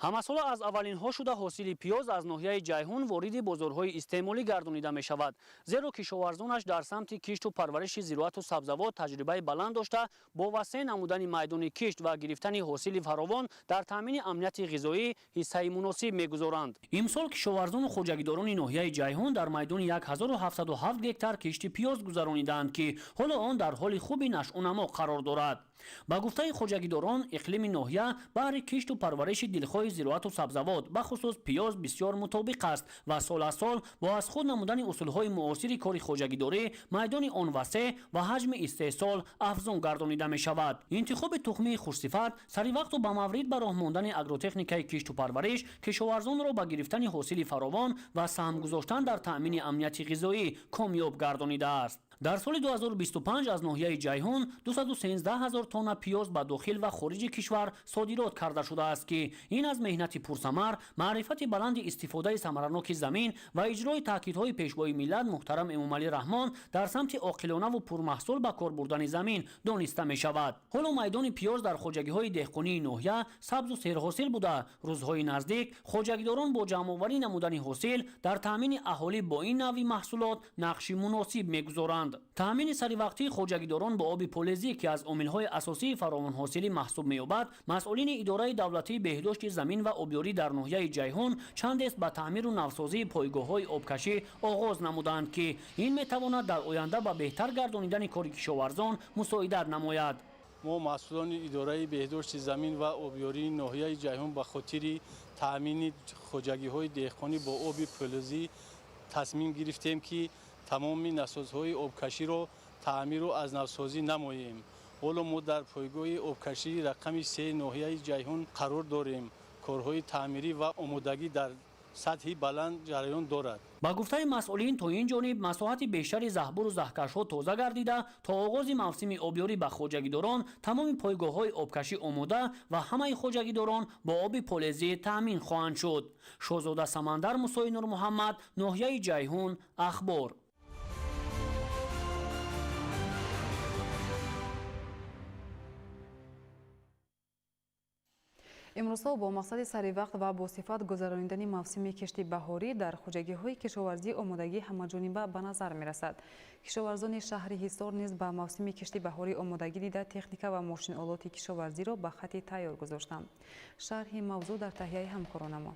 S1: Ҳамасола аз аввалинҳо шуда ҳосили пиёз аз ноҳияи Ҷайҳун вориди бозорҳои истеъмолӣ гардонида мешавад, зеро кишоварзонаш дар самти кишту парвариши зироату сабзавот таҷрибаи баланд дошта, бо васеъ намудани майдони кишт ва гирифтани ҳосили фаровон дар таъмини амнияти ғизоӣ ҳиссаи муносиб мегузоранд. Имсол кишоварзону хоҷагидорони ноҳияи Ҷайҳун дар майдони 1707 гектар кишти пиёз гузаронидаанд, ки ҳоло он дар ҳоли хуби нашъунамо қарор дорад. Ба гуфтаи хоҷагидорон, иқлими ноҳия баҳри кишту парвариши дилхоҳи зироату сабзавот, бахусус пиёз, бисёр мутобиқ аст ва сол аз сол бо аз худ намудани усулҳои муосири кори хоҷагидорӣ майдони он васеъ ва ҳаҷми истеҳсол афзун гардонида мешавад. Интихоби тухмии хушсифат, саривақту ба маврид ба роҳ мондани агротехникаи кишту парвариш кишоварзонро ба гирифтани ҳосили фаровон ва саҳм гузоштан дар таъмини амнияти ғизоӣ комёб гардонидааст. Дар соли 2025 аз ноҳияи Ҷайҳун 213 000 тонна пиёз ба дохил ва хориҷи кишвар содирот карда шудааст, ки ин аз меҳнати пурсамар, маърифати баланди истифодаи самараноки замин ва иҷрои таъкидҳои пешвои миллат муҳтарам Эмомалӣ Раҳмон дар самти оқилонаву пурмаҳсул ба кор бурдани замин дониста мешавад. Ҳоло майдони пиёз дар хоҷагиҳои деҳқонии ноҳия сабзу серҳосил буда, рӯзҳои наздик хоҷагидорон бо ҷамъоварӣ намудани ҳосил дар таъмини аҳолӣ бо ин навъи маҳсулот нақши муносиб мегузоранд. Таъмини саривақтии хоҷагидорон бо оби полезӣ, ки аз омилҳои асосии фаровонҳосилӣ маҳсуб меёбад, масъулини идораи давлатии беҳдошти замин ва обёрӣ дар ноҳияи Ҷайҳун чандест ба таъмиру навсозии пойгоҳҳои обкашӣ оғоз намуданд, ки ин метавонад дар оянда ба беҳтар гардонидани кори кишоварзон мусоидат намояд.
S2: Мо масъулони идораи беҳдошти замин ва обёрии ноҳияи Ҷайҳун ба хотири таъмини хоҷагиҳои деҳқонӣ бо оби полезӣ тасмим гирифтем, ки тамоми насосҳои обкаширо таъмиру аз навсозӣ намоем. Ҳоло мо дар пойгоҳи обкашии рақами 3 ноҳияи Ҷайҳун қарор дорем. Корҳои таъмирӣ ва омодагӣ дар сатҳи баланд ҷараён дорад.
S1: Ба гуфтаи масъулин, то ин ҷониб масоҳати бештари заҳбуру заҳкашҳо тоза гардида, то оғози мавсими обёрӣ ба хоҷагидорон тамоми пойгоҳҳои обкашӣ омода ва ҳамаи хоҷагидорон бо оби полезӣ таъмин хоҳанд шуд. Шоҳзода Самандар, Мусои Нурмуҳаммад, ноҳияи Ҷайҳун, Ахбор.
S6: Имрӯзҳо бо мақсади саривақт ва босифат гузаронидани мавсими кишти баҳорӣ дар хоҷагиҳои кишоварзӣ омодагӣ ҳамаҷониба ба назар мерасад. Кишоварзони шаҳри Ҳисор низ ба мавсими кишти баҳорӣ омодагӣ дида, техника ва мошинолоти кишоварзиро ба хати тайёр гузоштанд. Шарҳи мавзӯъ дар таҳияи ҳамкоронамон.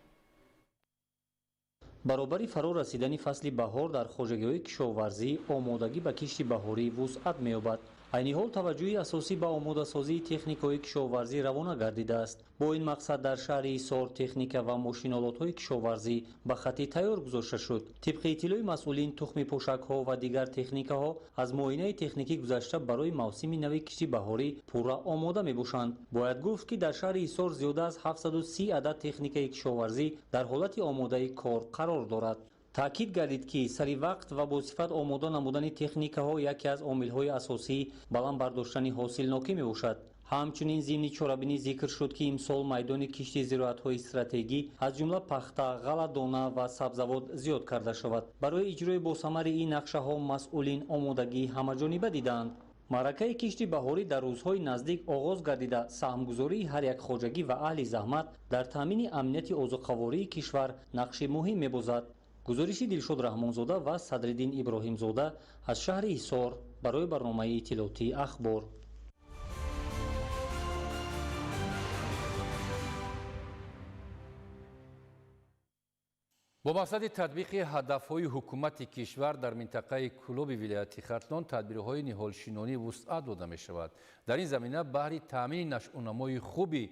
S4: Баробари фаро расидани фасли баҳор дар хоҷагиҳои кишоварзӣ омодагӣ ба кишти баҳорӣ вусъат меёбад. Айни ҳол таваҷҷӯҳи асосӣ ба омодасозии техникаҳои кишоварзӣ равона гардидааст. Бо ин мақсад дар шаҳри Ҳисор техника ва мошинолотҳои кишоварзӣ ба хати тайёр гузошта шуд. Тибқи иттилои масъулин, тухми пошакҳо ва дигар техникаҳо аз муоинаи техникӣ гузашта барои мавсими нави кишти баҳорӣ пурра омода мебошанд. Бояд гуфт, ки дар шаҳри Ҳисор зиёда аз 730 адад техникаи кишоварзӣ дар ҳолати омодаи кор қарор дорад. Таъкид гардид, ки сари вақт ва бо сифат омода намудани техникаҳо яке аз омилҳои асосии баланд бардоштани ҳосилнокӣ мебошад. Ҳамчунин зимни чорабинӣ зикр шуд, ки имсол майдони кишти зироатҳои стратегӣ аз ҷумла пахта, ғалладона ва сабзавот зиёд карда шавад. Барои иҷрои босамари ин нақшаҳо масъулин омодагии ҳамаҷониба дидаанд. Маъракаи кишти баҳорӣ дар рӯзҳои наздик оғоз гардида, саҳмгузории ҳар як хоҷагӣ ва аҳли заҳмат дар таъмини амнияти озуқавории кишвар нақши муҳим мебозад. Гузориши Дилшод Раҳмонзода ва Садриддин Иброҳимзода аз шаҳри Ҳисор барои барномаи иттилоотии Ахбор.
S7: Бо мақсади татбиқи ҳадафҳои ҳукумати кишвар дар минтақаи Кӯлоби вилояти Хатлон тадбирҳои ниҳолшинонӣ вусъат дода мешавад. Дар ин замина баҳри таъмини нашъунамои хуби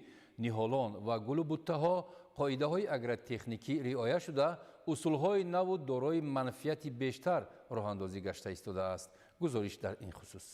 S7: ниҳолон ва гулу буттаҳо қоидаҳои агротехникӣ риоя шуда, усулҳои наву дорои манфиати бештар роҳандозӣ гашта истодааст. Гузориш дар ин хусус.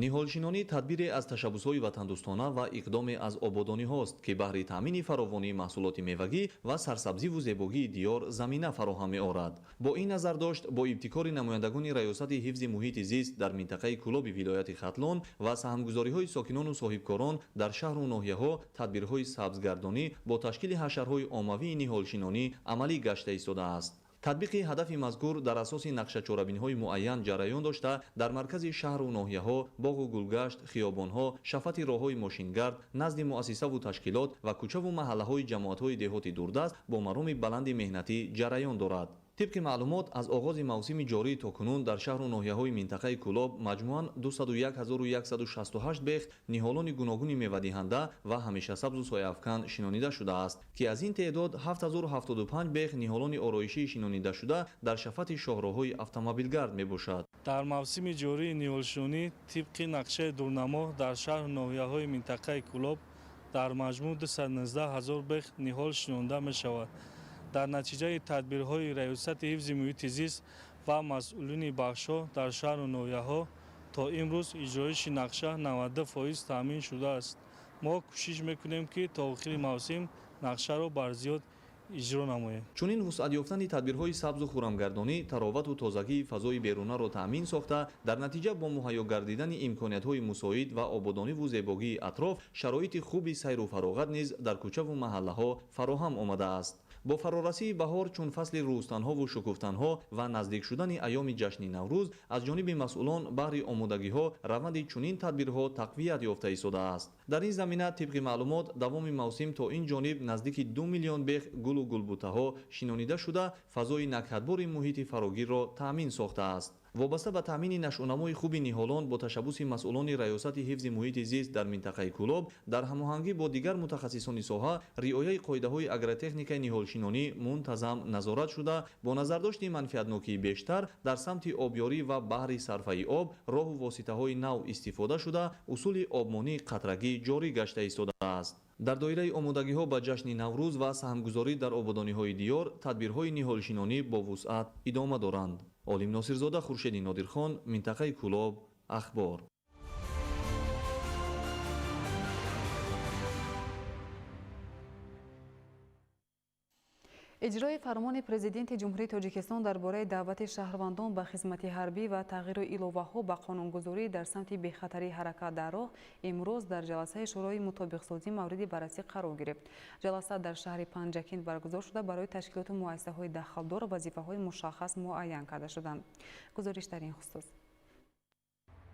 S24: Ниҳолшинонӣ тадбире аз ташаббусҳои ватандӯстона ва иқдоме аз ободониҳост, ки баҳри таъмини фаровонии маҳсулоти мевагӣ ва сарсабзиву зебогии диёр замина фароҳам меорад. Бо ин назардошт, бо ибтикори намояндагони Раёсати ҳифзи муҳити зист дар минтақаи Кӯлоби вилояти Хатлон ва саҳмгузориҳои сокинону соҳибкорон дар шаҳру ноҳияҳо тадбирҳои сабзгардонӣ бо ташкили ҳашарҳои оммавии ниҳолшинонӣ амалӣ гашта истодааст. Татбиқи ҳадафи мазкур дар асоси нақшачорабиниҳои муайян ҷараён дошта, дар маркази шаҳру ноҳияҳо, боғу гулгашт, хиёбонҳо, шафати роҳҳои мошингард, назди муассисаву ташкилот ва кӯчаву маҳаллаҳои ҷамоатҳои деҳоти дурдаст бо мароми баланди меҳнатӣ ҷараён дорад. Тибқи маълумот, аз оғози мавсими ҷорӣ то кунун дар шаҳру ноҳияҳои минтақаи Кӯлоб маҷмӯан 201168 бех ниҳолони гуногуни мевадиҳанда ва ҳамешасабзу сояафкан шинонида шудааст, ки аз ин теъдод 7075 бех ниҳолони ороишӣ шинонидашуда дар шафати шоҳроҳҳои автомобилгард мебошад.
S3: Дар мавсими ҷории ниҳолшинонӣ тибқи нақшаи дурнамо дар шаҳру ноҳияҳои минтақаи Кӯлоб дар маҷмӯъ 219 ҳазор бех ниҳол шинонда мешавад. Дар натиҷаи тадбирҳои Раёсати ҳифзи муҳити зист ва масъулини бахшҳо дар шаҳру ноҳияҳо то имрӯз иҷроиши нақша 92% таъмин шудааст. Мо кӯшиш мекунем, ки то охири мавсим нақшаро барзиёд иҷро намоем.
S24: Чунин вусъат ёфтани тадбирҳои сабзу хуррамгардонӣ таровату тозагии фазои берунаро таъмин сохта, дар натиҷа бо муҳайё гардидани имкониятҳои мусоид ва ободониву зебогии атроф шароити хуби сайру фароғат низ дар кӯчаву маҳаллаҳо фароҳам омадааст. Бо фарорасии баҳор чун фасли рӯстанҳову шукуфтанҳо ва наздик шудани айёми ҷашни Наврӯз аз ҷониби масъулон баҳри омодагиҳо раванди чунин тадбирҳо тақвият ёфта истодааст. Дар ин замина тибқи маълумот давоми мавсим то ин ҷониб наздики 2 миллион бех гулу гулбутаҳо шинонида шуда, фазои накҳатбори муҳити фарогирро таъмин сохтааст. Вобаста ба таъмини нашъунамои хуби ниҳолон бо ташаббуси масъулони Раёсати ҳифзи муҳити зист дар минтақаи Кӯлоб дар ҳамоҳангӣ бо дигар мутахассисони соҳа риояи қоидаҳои агротехникаи ниҳолшинонӣ мунтазам назорат шуда, бо назардошти манфиатнокии бештар дар самти обёрӣ ва баҳри сарфаи об роҳу воситаҳои нав истифода шуда, усули обмонии қатрагӣ ҷорӣ гашта истодааст. Дар доираи омодагиҳо ба ҷашни Наврӯз ва саҳмгузорӣ дар ободониҳои диёр тадбирҳои ниҳолшинонӣ бо вусъат идома доранд. Олим Носирзода, Хуршеди Нодирхон, минтақаи Кӯлоб, Ахбор.
S6: Иҷрои фармони Президенти Ҷумҳурии Тоҷикистон дар бораи даъвати шаҳрвандон ба хизмати ҳарбӣ ва тағйиру иловаҳо ба қонунгузорӣ дар самти бехатарии ҳаракат дар роҳ имрӯз дар ҷаласаи Шӯрои мутобиқсозӣ мавриди баррасӣ қарор гирифт. Ҷаласа дар шаҳри Панҷакент баргузор шуда, барои ташкилоту муассисаҳои дахлдор вазифаҳои мушаххас муайян карда шуданд. Гузориш дар ин хусус.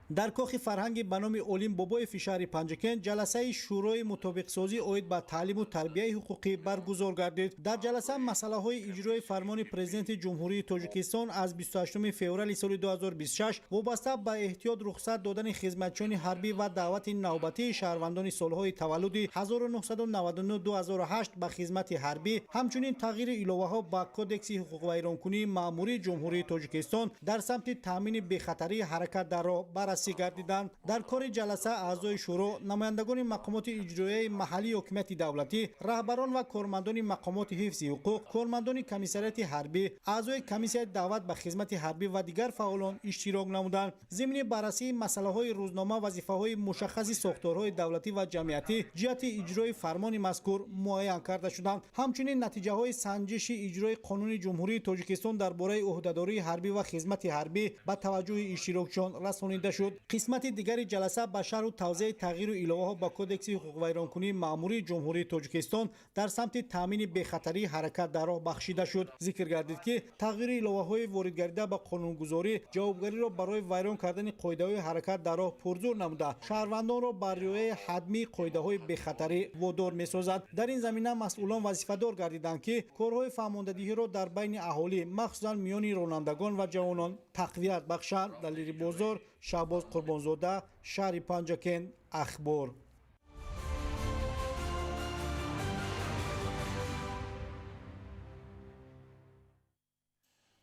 S5: Дар кохи фарҳанги ба номи Олим Бобоеви шаҳри Панҷакент ҷаласаи Шӯрои мутобиқсозӣ оид ба таълиму тарбияи ҳуқуқӣ баргузор гардид. Дар ҷаласа масъалаҳои иҷрои фармони Президенти Ҷумҳурии Тоҷикистон аз 28 феврали соли 2026 вобаста ба эҳтиёт рухсат додани хизматчиёни ҳарбӣ ва даъвати навбатии шаҳрвандони солҳои таваллуди 1999-2008 ба хизмати ҳарбӣ, ҳамчунин тағйири иловаҳо ба Кодекси ҳуқуқвайронкунии маъмурии Ҷумҳурии Тоҷикистон дар самти таъмини бехатарии ҳаракат дар роҳ баррасӣ гардиданд. Дар кори ҷаласа аъзои шӯро, намояндагони мақомоти иҷроияи маҳаллии ҳокимияти давлатӣ, раҳбарон ва кормандони мақомоти ҳифзи ҳуқуқ, кормандони комиссариати ҳарбӣ, аъзои комиссияи даъват ба хизмати ҳарбӣ ва дигар фаъолон иштирок намуданд. Зимни баррасии масъалаҳои рӯзнома вазифаҳои мушаххаси сохторҳои давлатӣ ва ҷамъиятӣ ҷиҳати иҷрои фармони мазкур муайян карда шуданд. Ҳамчунин натиҷаҳои санҷиши иҷрои қонуни Ҷумҳурии Тоҷикистон дар бораи ӯҳдадории ҳарбӣ ва хизмати ҳарбӣ ба таваҷҷӯҳи иштирокчиён расонида шуд. Қисмати дигари ҷаласа ба шарҳу тавзеҳи тағйиру иловаҳо ба Кодекси ҳуқуқвайронкунии маъмурии Ҷумҳурии Тоҷикистон дар самти таъмини бехатарии ҳаракат дар роҳ бахшида шуд. Зикр гардид, ки тағйиру иловаҳои воридгардида ба қонунгузорӣ ҷавобгариро барои вайрон кардани қоидаҳои ҳаракат дар роҳ пурзур намуда, шаҳрвандонро ба риояи ҳатмии қоидаҳои бехатарӣ водор месозад. Дар ин замина масъулон вазифадор гардиданд, ки корҳои фаҳмондадиҳиро дар байни аҳолӣ, махсусан миёни ронандагон ва ҷавонон тақвият бахшанд. Далери Бозор, Шаҳбоз Қурбонзода, шаҳри Панҷакент, Ахбор.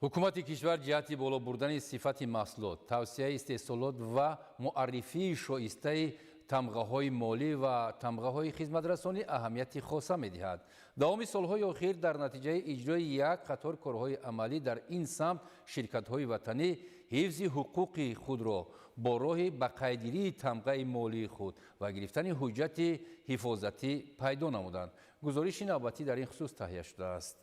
S7: Ҳукумати кишвар ҷиҳати боло бурдани сифати маҳсулот, тавсияи истеҳсолот ва муаррифии шоистаи тамғаҳои молӣ ва тамғаҳои хизматрасонӣ аҳамияти хоса медиҳад. Давоми солҳои охир дар натиҷаи иҷрои як қатор корҳои амалӣ дар ин самт ширкатҳои ватанӣ ҳифзи ҳуқуқи худро бо роҳи ба қайдгирии тамғаи молии худ ва гирифтани ҳуҷҷати ҳифозатӣ пайдо намуданд. Гузориши навбатӣ дар ин хусус таҳия шудааст.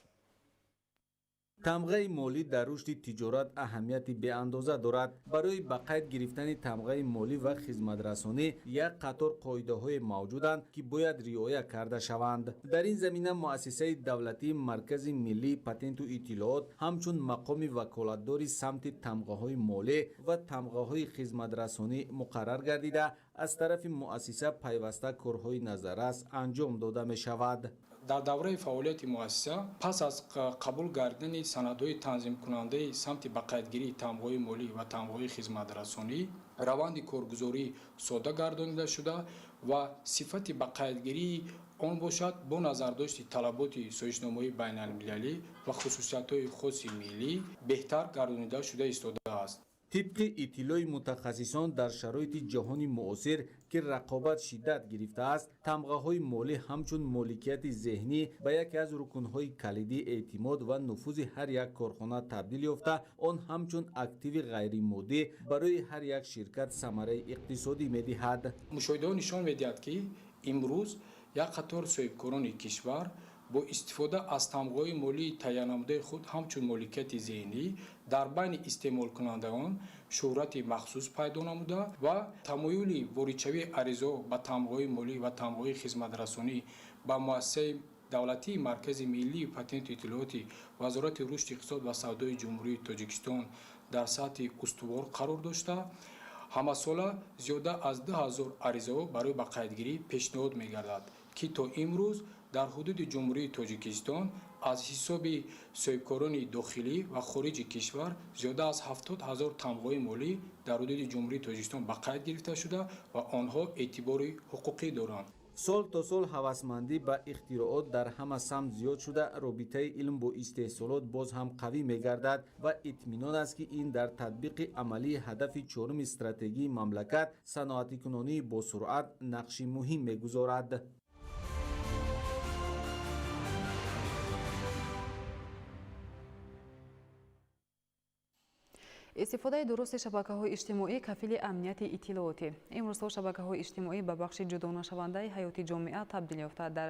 S8: Тамғаи молӣ дар рушди тиҷорат аҳамияти беандоза дорад. Барои ба қайд гирифтани тамғаи молӣ ва хизматрасонӣ як қатор қоидаҳое мавҷуданд, ки бояд риоя карда шаванд. Дар ин замина муассисаи давлатии Маркази миллии патенту иттилоот ҳамчун мақоми ваколатдори самти тамғаҳои молӣ ва тамғаҳои хизматрасонӣ муқаррар гардида, аз тарафи муассиса пайваста корҳои назаррас анҷом дода мешавад.
S9: Дар давраи фаъолияти муассиса пас аз қабул гардидани санадҳои танзимкунандаи самти ба қайдгирии тамғаҳои молӣ ва тамғаҳои хизматрасонӣ раванди коргузорӣ сода гардонида шуда ва сифати ба қайдгирии он бошад бо назардошти талаботи созишномаҳои байналмилалӣ ва хусусиятҳои хоси миллӣ беҳтар гардонида шуда истодааст.
S8: Тибқи иттилои мутахассисон, дар шароити ҷаҳони муосир, ки рақобат шиддат гирифтааст, тамғаҳои молӣ ҳамчун моликияти зеҳнӣ ба яке аз рукнҳои калидии эътимод ва нуфузи ҳар як корхона табдил ёфта, он ҳамчун активи ғайримоддӣ барои ҳар як ширкат самараи иқтисодӣ медиҳад.
S9: Мушоҳидаҳо нишон медиҳад, ки имрӯз як қатор соҳибкорони кишвар бо истифода аз тамғаҳои молии таҳиянамудаи худ ҳамчун моликияти зеҳнӣ дар байни истеъмолкунандагон шӯҳрати махсус пайдо намуда ва тамоюли воридшавии аризаҳо ба тамғаҳои молӣ ва тамғаҳои хизматрасонӣ ба муассисаи давлатии Маркази миллии патенту иттилооти Вазорати рушди иқтисод ва савдои Ҷумҳурии Тоҷикистон дар сатҳи устувор қарор дошта, ҳамасола зиёда аз 2000 аризаҳо барои ба қайдгирӣ пешниҳод мегардад, ки то имрӯз дар ҳудуди Ҷумҳурии Тоҷикистон аз ҳисоби соҳибкорони дохилӣ ва хориҷи кишвар зиёда аз 70 000 тамғаҳои молӣ дар ҳудуди Ҷумҳурии Тоҷикистон ба қайд гирифта шуда ва онҳо эътибори ҳуқуқӣ доранд.
S8: Сол то сол ҳавасмандӣ ба ихтироот дар ҳама самт зиёд шуда, робитаи илм бо истеҳсолот боз ҳам қавӣ мегардад ва итминон аст, ки ин дар татбиқи амалии ҳадафи чоруми стратегии мамлакат, саноатикунонии босуръат, нақши муҳим мегузорад.
S6: Истифодаи дурусти шабакаҳои иҷтимоӣ кафили амнияти иттилоотӣ. Имрӯзҳо шабакаҳои иҷтимоӣ ба бахши ҷудонашавандаи ҳаёти ҷомеа табдил ёфта, дар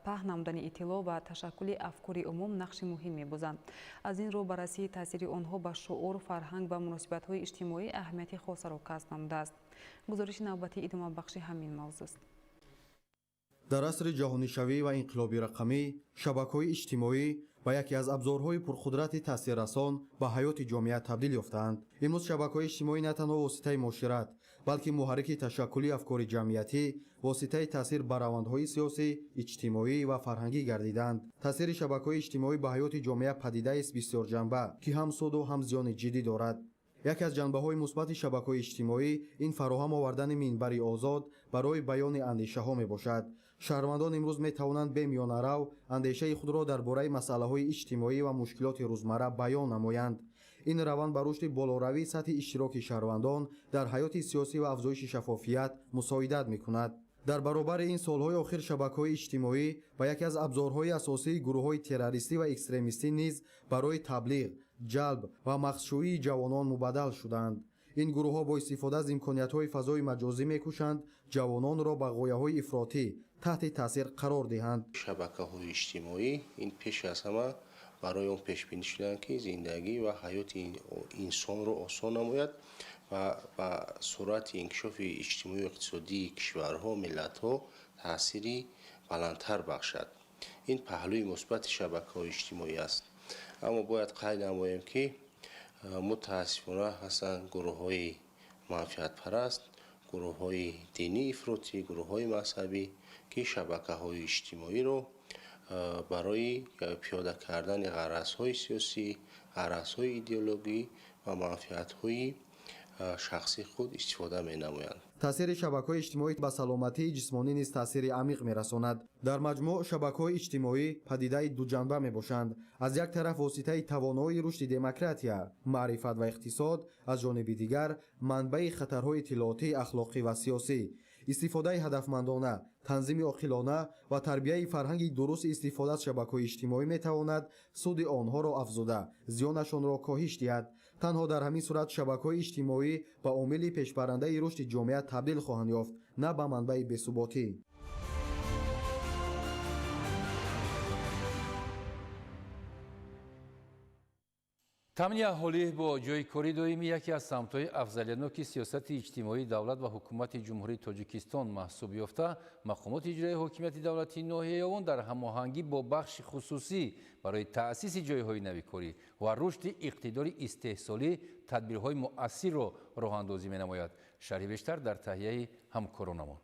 S6: паҳн намудани иттилоъ ва ташаккули афкори умум нақши муҳим мебозанд. Аз ин рӯ баррасии таъсири онҳо ба шуур, фарҳанг ва муносибатҳои иҷтимоӣ аҳамияти хосаро касб намудааст. Гузориши навбатӣ идомабахши ҳамин мавзӯст.
S11: Дар асри ҷаҳонишавӣ ва инқилоби рақамӣ шабакаҳои иҷтимоӣ ба яке аз абзорҳои пурқудрати таъсиррасон ба ҳаёти ҷомеа табдил ёфтаанд. Имрӯз шабакаҳои иҷтимоӣ на танҳо воситаи муошират, балки муҳаррики ташаккули афкори ҷамъиятӣ, воситаи таъсир ба равандҳои сиёсӣ, иҷтимоӣ ва фарҳангӣ гардиданд. Таъсири шабакаҳои иҷтимоӣ ба ҳаёти ҷомеа падидаест бисёрҷанба, ки ҳам суду ҳам зиёни ҷиддӣ дорад. Яке аз ҷанбаҳои мусбати шабакаҳои иҷтимоӣ ин фароҳам овардани минбари озод барои баёни андешаҳо мебошад. Шаҳрвандон имрӯз метавонанд бемиёнарав андешаи худро дар бораи масъалаҳои иҷтимоӣ ва мушкилоти рӯзмарра баён намоянд. Ин раванд ба рушди болоравии сатҳи иштироки шаҳрвандон дар ҳаёти сиёсӣ ва афзоиши шаффофият мусоидат мекунад. Дар баробари ин солҳои охир шабакаҳои иҷтимоӣ ба яке аз абзорҳои асосии гурӯҳҳои террористӣ ва экстремистӣ низ барои таблиғ, ҷалб ва мағзшӯии ҷавонон мубаддал шуданд. Ин гурӯҳҳо бо истифода аз имкониятҳои фазои маҷозӣ мекӯшанд ҷавононро ба ғояҳои ифротӣ таҳти таъсир қарор диҳанд.
S13: Шабакаҳои иҷтимоӣ ин пеш аз ҳама барои он пешбинӣ шуданд, ки зиндагӣ ва ҳаёти инсонро осон намояд ва ба суръати инкишофи иҷтимоию иқтисодии кишварҳо, миллатҳо таъсири баландтар бахшад. Ин паҳлӯи мусбати шабакаҳои иҷтимоӣ аст. Аммо бояд қайд намоем, ки мутаассифона ҳастанд гурӯҳҳои манфиатпараст, гурӯҳҳои динии ифротӣ, гурӯҳҳои мазҳабӣ, ки шабакаҳои иҷтимоиро барои пиёда кардани ғаразҳои сиёсӣ, ғаразҳои идеологӣ ва манфиатҳои шахсии худ истифода менамоянд.
S11: Таъсири шабакаҳои иҷтимоӣ ба саломатии ҷисмонӣ низ таъсири амиқ мерасонад. Дар маҷмӯъ шабакаҳои иҷтимоӣ падидаи дуҷанба мебошанд. Аз як тараф воситаи тавоноии рушди демократия, маърифат ва иқтисод, аз ҷониби дигар манбаи хатарҳои иттилоотӣ, ахлоқӣ ва сиёсӣ. Истифодаи ҳадафмандона, танзими оқилона ва тарбияи фарҳанги дурусти истифода аз шабакаҳои иҷтимоӣ метавонад суди онҳоро афзуда, зиёнашонро коҳиш диҳад. Танҳо дар ҳамин сурат шабакаҳои иҷтимоӣ ба омили пешбарандаи рушди ҷомеа табдил хоҳанд ёфт, на ба манбаи бесуботӣ.
S7: Таъмини аҳолӣ бо ҷойи кори доимӣ яке аз самтҳои афзалиятноки сиёсати иҷтимоии давлат ва ҳукумати Ҷумҳурии Тоҷикистон маҳсуб ёфта, мақомоти иҷроии ҳокимияти давлатии ноҳияи Ёвон дар ҳамоҳангӣ бо бахши хусусӣ барои таъсиси ҷойҳои нави корӣ ва рушди иқтидори истеҳсолӣ тадбирҳои муассирро роҳандозӣ менамояд. Шарҳи бештар дар таҳияи ҳамкоронамон.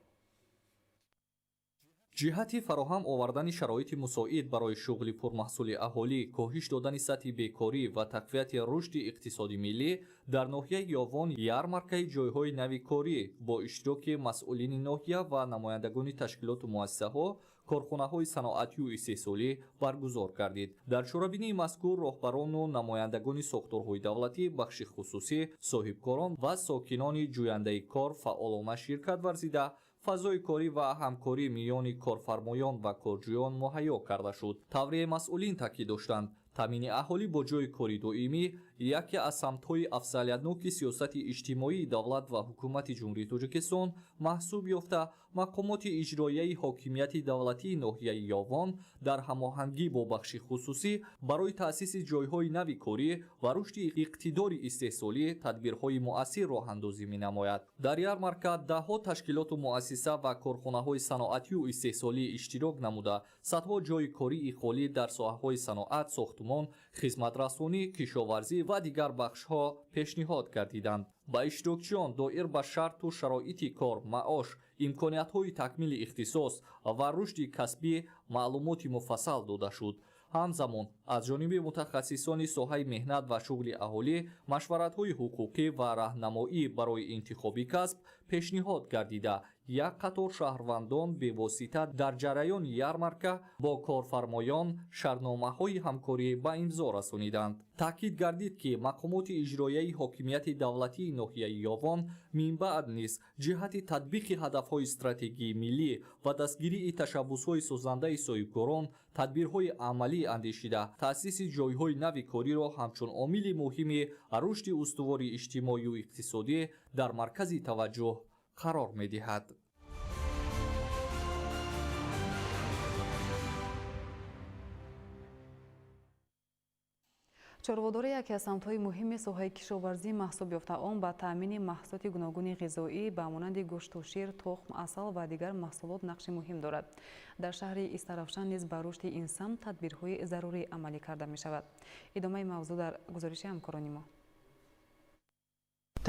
S24: Ҷиҳати фароҳам овардани шароити мусоид барои шуғли пурмаҳсули аҳолӣ, коҳиш додани сатҳи бекорӣ ва тақвияти рушди иқтисоди миллӣ дар ноҳияи Ёвон ярмаркаи ҷойҳои нави корӣ бо иштироки масъулини ноҳия ва намояндагони ташкилоту муассисаҳо, корхонаҳои саноатию истеҳсолӣ баргузор гардид. Дар чорабинии мазкур роҳбарону намояндагони сохторҳои давлатӣ, бахши хусусӣ, соҳибкорон ва сокинони ҷӯяндаи кор фаъолона ширкат варзида, фазои корӣ ва ҳамкорӣ миёни корфармоён ва корҷӯён муҳайё карда шуд. Тавре масъулин таъкид доштанд, таъмини аҳолӣ бо ҷойи кори доимӣ яке аз самтҳои афзалиятноки сиёсати иҷтимоии давлат ва ҳукумати Ҷумҳурии Тоҷикистон маҳсуб ёфта, мақомоти иҷроияи ҳокимияти давлатии ноҳияи Ёвон дар ҳамоҳангӣ бо бахши хусусӣ барои таъсиси ҷойҳои нави корӣ ва рушди иқтидори истеҳсолӣ тадбирҳои муассир роҳандозӣ менамояд. Дар ярмарка даҳҳо ташкилоту муассиса ва корхонаҳои саноатию истеҳсолӣ иштирок намуда, садҳо ҷойи кории холӣ дар соҳаҳои саноат, сохтмон, хизматрасонӣ, кишоварзӣ ва дигар бахшҳо пешниҳод гардиданд. Ба иштирокчиён доир ба шарту шароити кор, маош, имкониятҳои такмили ихтисос ва рушди касбӣ маълумоти муфассал дода шуд. Ҳамзамон аз ҷониби мутахассисони соҳаи меҳнат ва шуғли аҳолӣ машваратҳои ҳуқуқӣ ва раҳнамоӣ барои интихоби касб пешниҳод гардида, як қатор шаҳрвандон бевосита дар ҷараёни ярмарка бо корфармоён шартномаҳои ҳамкорӣ ба имзо расониданд. Таъкид гардид, ки мақомоти иҷроияи ҳокимияти давлатии ноҳияи Ёвон минбаъд низ ҷиҳати татбиқи ҳадафҳои стратегии миллӣ ва дастгирии ташаббусҳои созандаи соҳибкорон тадбирҳои амалӣ андешида, таъсиси ҷойҳои нави кориро ҳамчун омили муҳими рушди устувори иҷтимоию иқтисодӣ дар маркази таваҷҷӯҳ қарор медиҳад.
S6: Чорводорӣ яке аз самтҳои муҳими соҳаи кишоварзӣ маҳсуб ёфта, он ба таъмини маҳсулоти гуногуни ғизоӣ ба монанди гӯшту шир, тухм, асал ва дигар маҳсулот нақши муҳим дорад. Дар шаҳри Истаравшан низ ба рушди ин самт тадбирҳои зарурӣ амалӣ карда мешавад. Идомаи мавзӯъ дар гузориши ҳамкорони мо.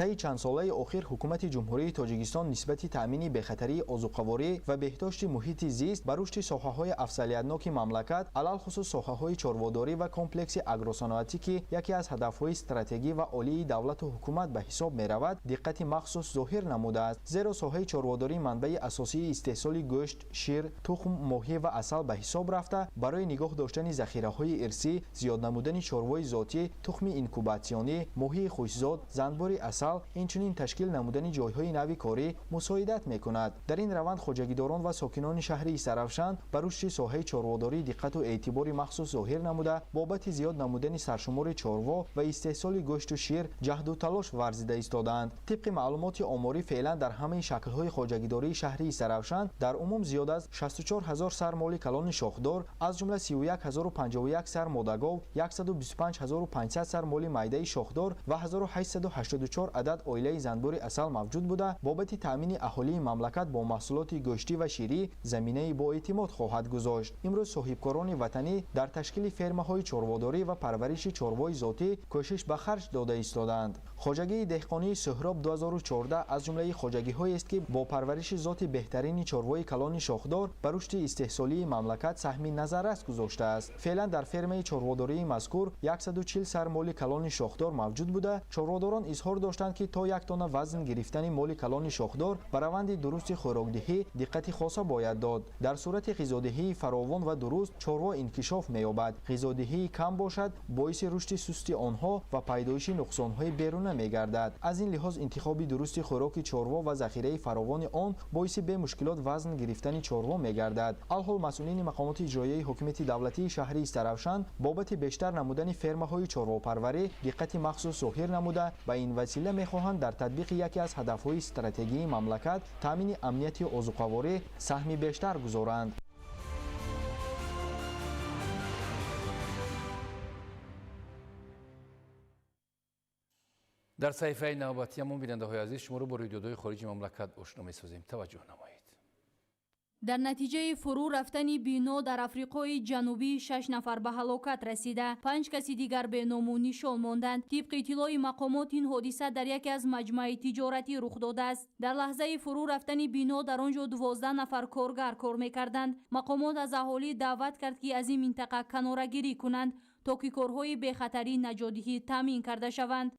S12: Таи чандсолаи охир ҳукумати Ҷумҳурии Тоҷикистон нисбати таъмини бехатарии озуқаворӣ ва беҳдошти муҳити зист ба рушди соҳаҳои афзалиятноки мамлакат, алалхусус соҳаҳои чорводорӣ ва комплекси агросаноатӣ, ки яке аз ҳадафҳои стратегӣ ва олии давлату ҳукумат ба ҳисоб меравад, диққати махсус зоҳир намудааст. Зеро соҳаи чорводорӣ манбаи асосии истеҳсоли гӯшт, шир, тухм, моҳӣ ва асал ба ҳисоб рафта, барои нигоҳ доштани захираҳои ирсӣ, зиёд намудани чорвои зотӣ, тухми инкубатсионӣ, моҳии хушзод, занбури асал, инчунин ташкил намудани ҷойҳои нави корӣ мусоидат мекунад. Дар ин раванд хоҷагидорон ва сокинони шаҳри Истаравшан ба рушди соҳаи чорводорӣ диққату эътибори махсус зоҳир намуда, бобати зиёд намудани саршумори чорво ва истеҳсоли гӯшту шир ҷаҳду талош варзида истодаанд. Тибқи маълумоти оморӣ, феълан дар ҳамаи шаклҳои хоҷагидории шаҳри Истаравшан дар умум зиёд аз 64 ҳазор сар моли калони шохдор, аз ҷумла 31 051 сар модагов, 125 500 сар моли майдаи шохдор ва 1884 адад оилаи занбури асал мавҷуд буда, бобати таъмини аҳолии мамлакат бо маҳсулоти гӯштӣ ва ширӣ заминаи боэътимод хоҳад гузошт. Имрӯз соҳибкорони ватанӣ дар ташкили фермаҳои чорводорӣ ва парвариши чорвои зотӣ кӯшиш ба харҷ дода истодаанд. Хоҷагии деҳқонии Суҳроб 2014 аз ҷумлаи хоҷагиҳоест, ки бо парвариши зоти беҳтарини чорвои калони шохдор ба рушди истеҳсолии мамлакат саҳми назаррас гузоштааст. Феълан дар фермаи чорводории мазкур 140 сар моли калони шохдор мавҷуд буда, чорводорон изҳор доштанд, ки то як тонна вазн гирифтани моли калони шохдор ба раванди дурусти хӯрокдиҳӣ диққати хоса бояд дод. Дар сурати ғизодиҳии фаровон ва дуруст чорво инкишоф меёбад. Ғизодиҳии кам бошад, боиси рушди сусти онҳо ва пайдоиши нуқсонҳои беруна мегардад. Аз ин лиҳоз интихоби дурусти хӯроки чорво ва захираи фаровони он боиси бемушкилот вазн гирифтани чорво мегардад. Алҳол масъулини мақомоти иҷроияи ҳокимияти давлатии шаҳри Истаравшан бобати бештар намудани фермаҳои чорвопарварӣ диққати махсус зоҳир намуда, ба ин васила мехоҳанд дар татбиқи яке аз ҳадафҳои стратегии мамлакат таъмини амнияти озуқаворӣ саҳми бештар гузоранд.
S7: Дар саҳифаи навбатиамон, бинандаҳои азиз, шуморо бо рӯйдодҳои хориҷи мамлакат ошно месозем. Таваҷҷӯҳ намоед.
S14: Дар натиҷаи фурӯ рафтани бино дар Африқои Ҷанубӣ 6 нафар ба ҳалокат расида, 5 каси дигар беному нишон монданд. Тибқи иттилои мақомот, ин ҳодиса дар яке аз маҷмӯаи тиҷоратӣ рух додааст. Дар лаҳзаи фурӯ рафтани бино дар он ҷо 12 нафар коргар кор мекарданд. Мақомот аз аҳолӣ даъват кард, ки аз ин минтақа канорагирӣ кунанд, то ки корҳои бехатарӣ наҷотдиҳӣ таъмин карда шаванд.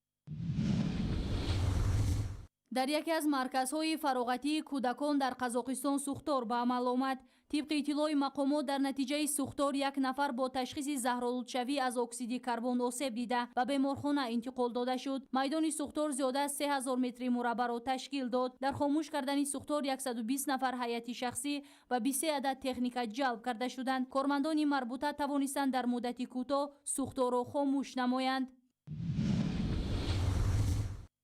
S14: Дар яке аз марказҳои фароғатии кӯдакон дар Қазоқистон сӯхтор ба амал омад. Тибқи иттилои мақомот, дар натиҷаи сӯхтор як нафар бо ташхиси заҳролудшавӣ аз оксиди карбон осеб дида ба беморхона интиқол дода шуд. Майдони сӯхтор зиёда аз 3000 метри мураббаъро ташкил дод. Дар хомӯш кардани сӯхтор 120 нафар ҳайати шахсӣ ва 23 адад техника ҷалб карда шуданд. Кормандони марбута тавонистанд дар муддати кӯтоҳ сӯхторро хомӯш намоянд.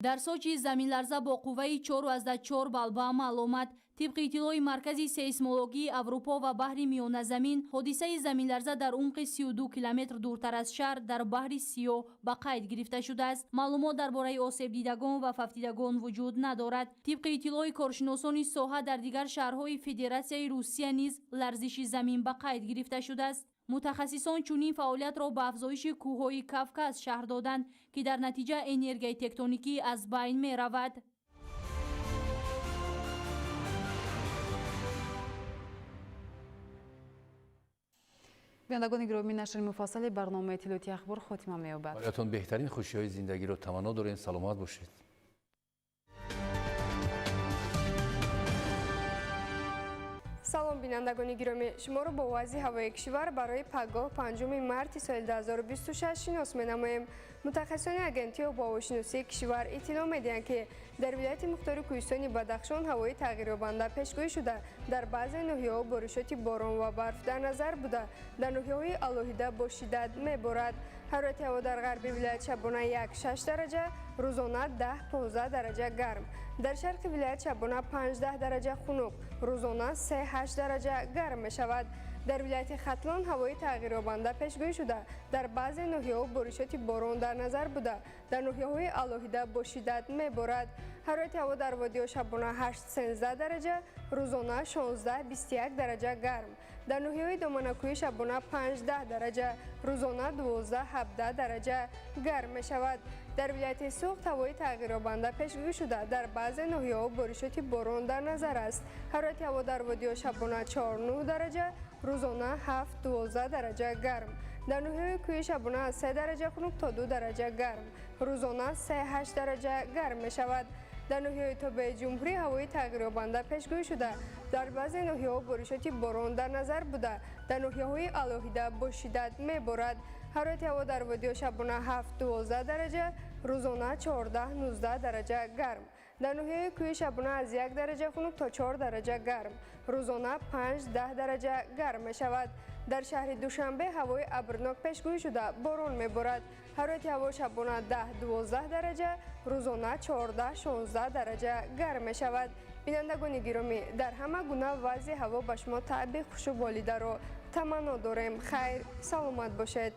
S14: Дар Сочи заминларза бо қувваи 4,4 балл ба амал омад. Тибқи иттилои Маркази сейсмологии Аврупо ва баҳри Миёназамин, ҳодисаи заминларза дар умқи 32 километр дуртар аз шаҳр дар баҳри Сиёҳ ба қайд гирифта шудааст. Маълумот дар бораи осебдидагон ва фавтидагон вуҷуд надорад. Тибқи иттилои коршиносони соҳа, дар дигар шаҳрҳои Федератсияи Русия низ ларзиши замин ба қайд гирифта шудааст. Мутахассисон чунин фаъолиятро ба афзоиши кӯҳҳои Кавказ шарҳ доданд, ки дар натиҷа энергияи тектоникӣ аз байн меравад.
S6: Бинандагони гиромӣ, нашри муфассали барномаи иттилоотии ахбор хотима меёбад.
S7: Бароятон беҳтарин хушиҳои зиндагиро таманно дорем. Саломат бошед.
S15: Салом, бинандагони гиромӣ, шуморо бо вазъи ҳавои кишвар барои пагоҳ 5 марти соли 2026 шинос менамоем. Мутахассисони агентии обуҳавошиносии кишвар иттилоъ медиҳанд, ки дар вилояти мухтори Кӯҳистони Бадахшон ҳавои тағйирёбанда пешгӯӣ шуда, дар баъзе ноҳияҳо боришоти борон ва барф дар назар буда, дар ноҳияҳои алоҳида бо шиддат меборад. Ҳарорати ҳаво дар ғарби вилоят шабона 1-6 дараҷа, рӯзона 10-15 дараҷа гарм. Дар шарқи вилоят шабона 5-10 дараҷа хунук, рӯзона 3-8 дараҷа гарм мешавад. Дар вилояти Хатлон ҳавои тағйирёбанда пешгӯӣ шуда, дар баъзе ноҳияҳо боришоти борон дар назар буда, дар ноҳияҳои алоҳида бо шиддат меборад. Ҳарорати ҳаво дар водиҳо шабона 8-13 дараҷа, рӯзона 16-21 дараҷа гарм. Дар ноҳияҳои доманакӯҳӣ шабона 5-10 дараҷа, рӯзона 12-17 дараҷа гарм мешавад. Дар вилояти Суғд ҳавои тағйирёбанда пешгӯӣ шуда, дар баъзе ноҳияҳо боришоти борон дар назар аст. Ҳарорати ҳаво дар водиҳо шабона 4-9 дараҷа, рӯзона 7-12 дараҷа гарм. Дар ноҳияҳои кӯҳӣ шабона аз 3 дараҷа хунук то 2 дараҷа гарм, рӯзона 3-8 дараҷа гарм мешавад. Дар ноҳияҳои тобеи ҷумҳурӣ ҳавои тағйирёбанда пешгӯӣ шуда, дар баъзе ноҳияҳо боришоти борон дар назар буда, дар ноҳияҳои алоҳида бо шиддат меборад. Ҳарорати ҳаво дар водиҳо шабона 7-12 дараҷа, рӯзона 14-19 дараҷа гарм. Дар ноҳияҳои кӯҳӣ шабона аз 1 дараҷа хунук то 4 дараҷа гарм, рӯзона 5-10 дараҷа гарм мешавад. Дар шаҳри Душанбе ҳавои абрнок пешгӯӣ шуда, борон меборад. Ҳарорати ҳаво шабона 10-12 дараҷа, рӯзона 14-16 дараҷа гарм мешавад. Бинандагони гиромӣ, дар ҳама гуна вазъи ҳаво ба шумо таъби хушу болидаро таманно дорем. Хайр, саломат бошед.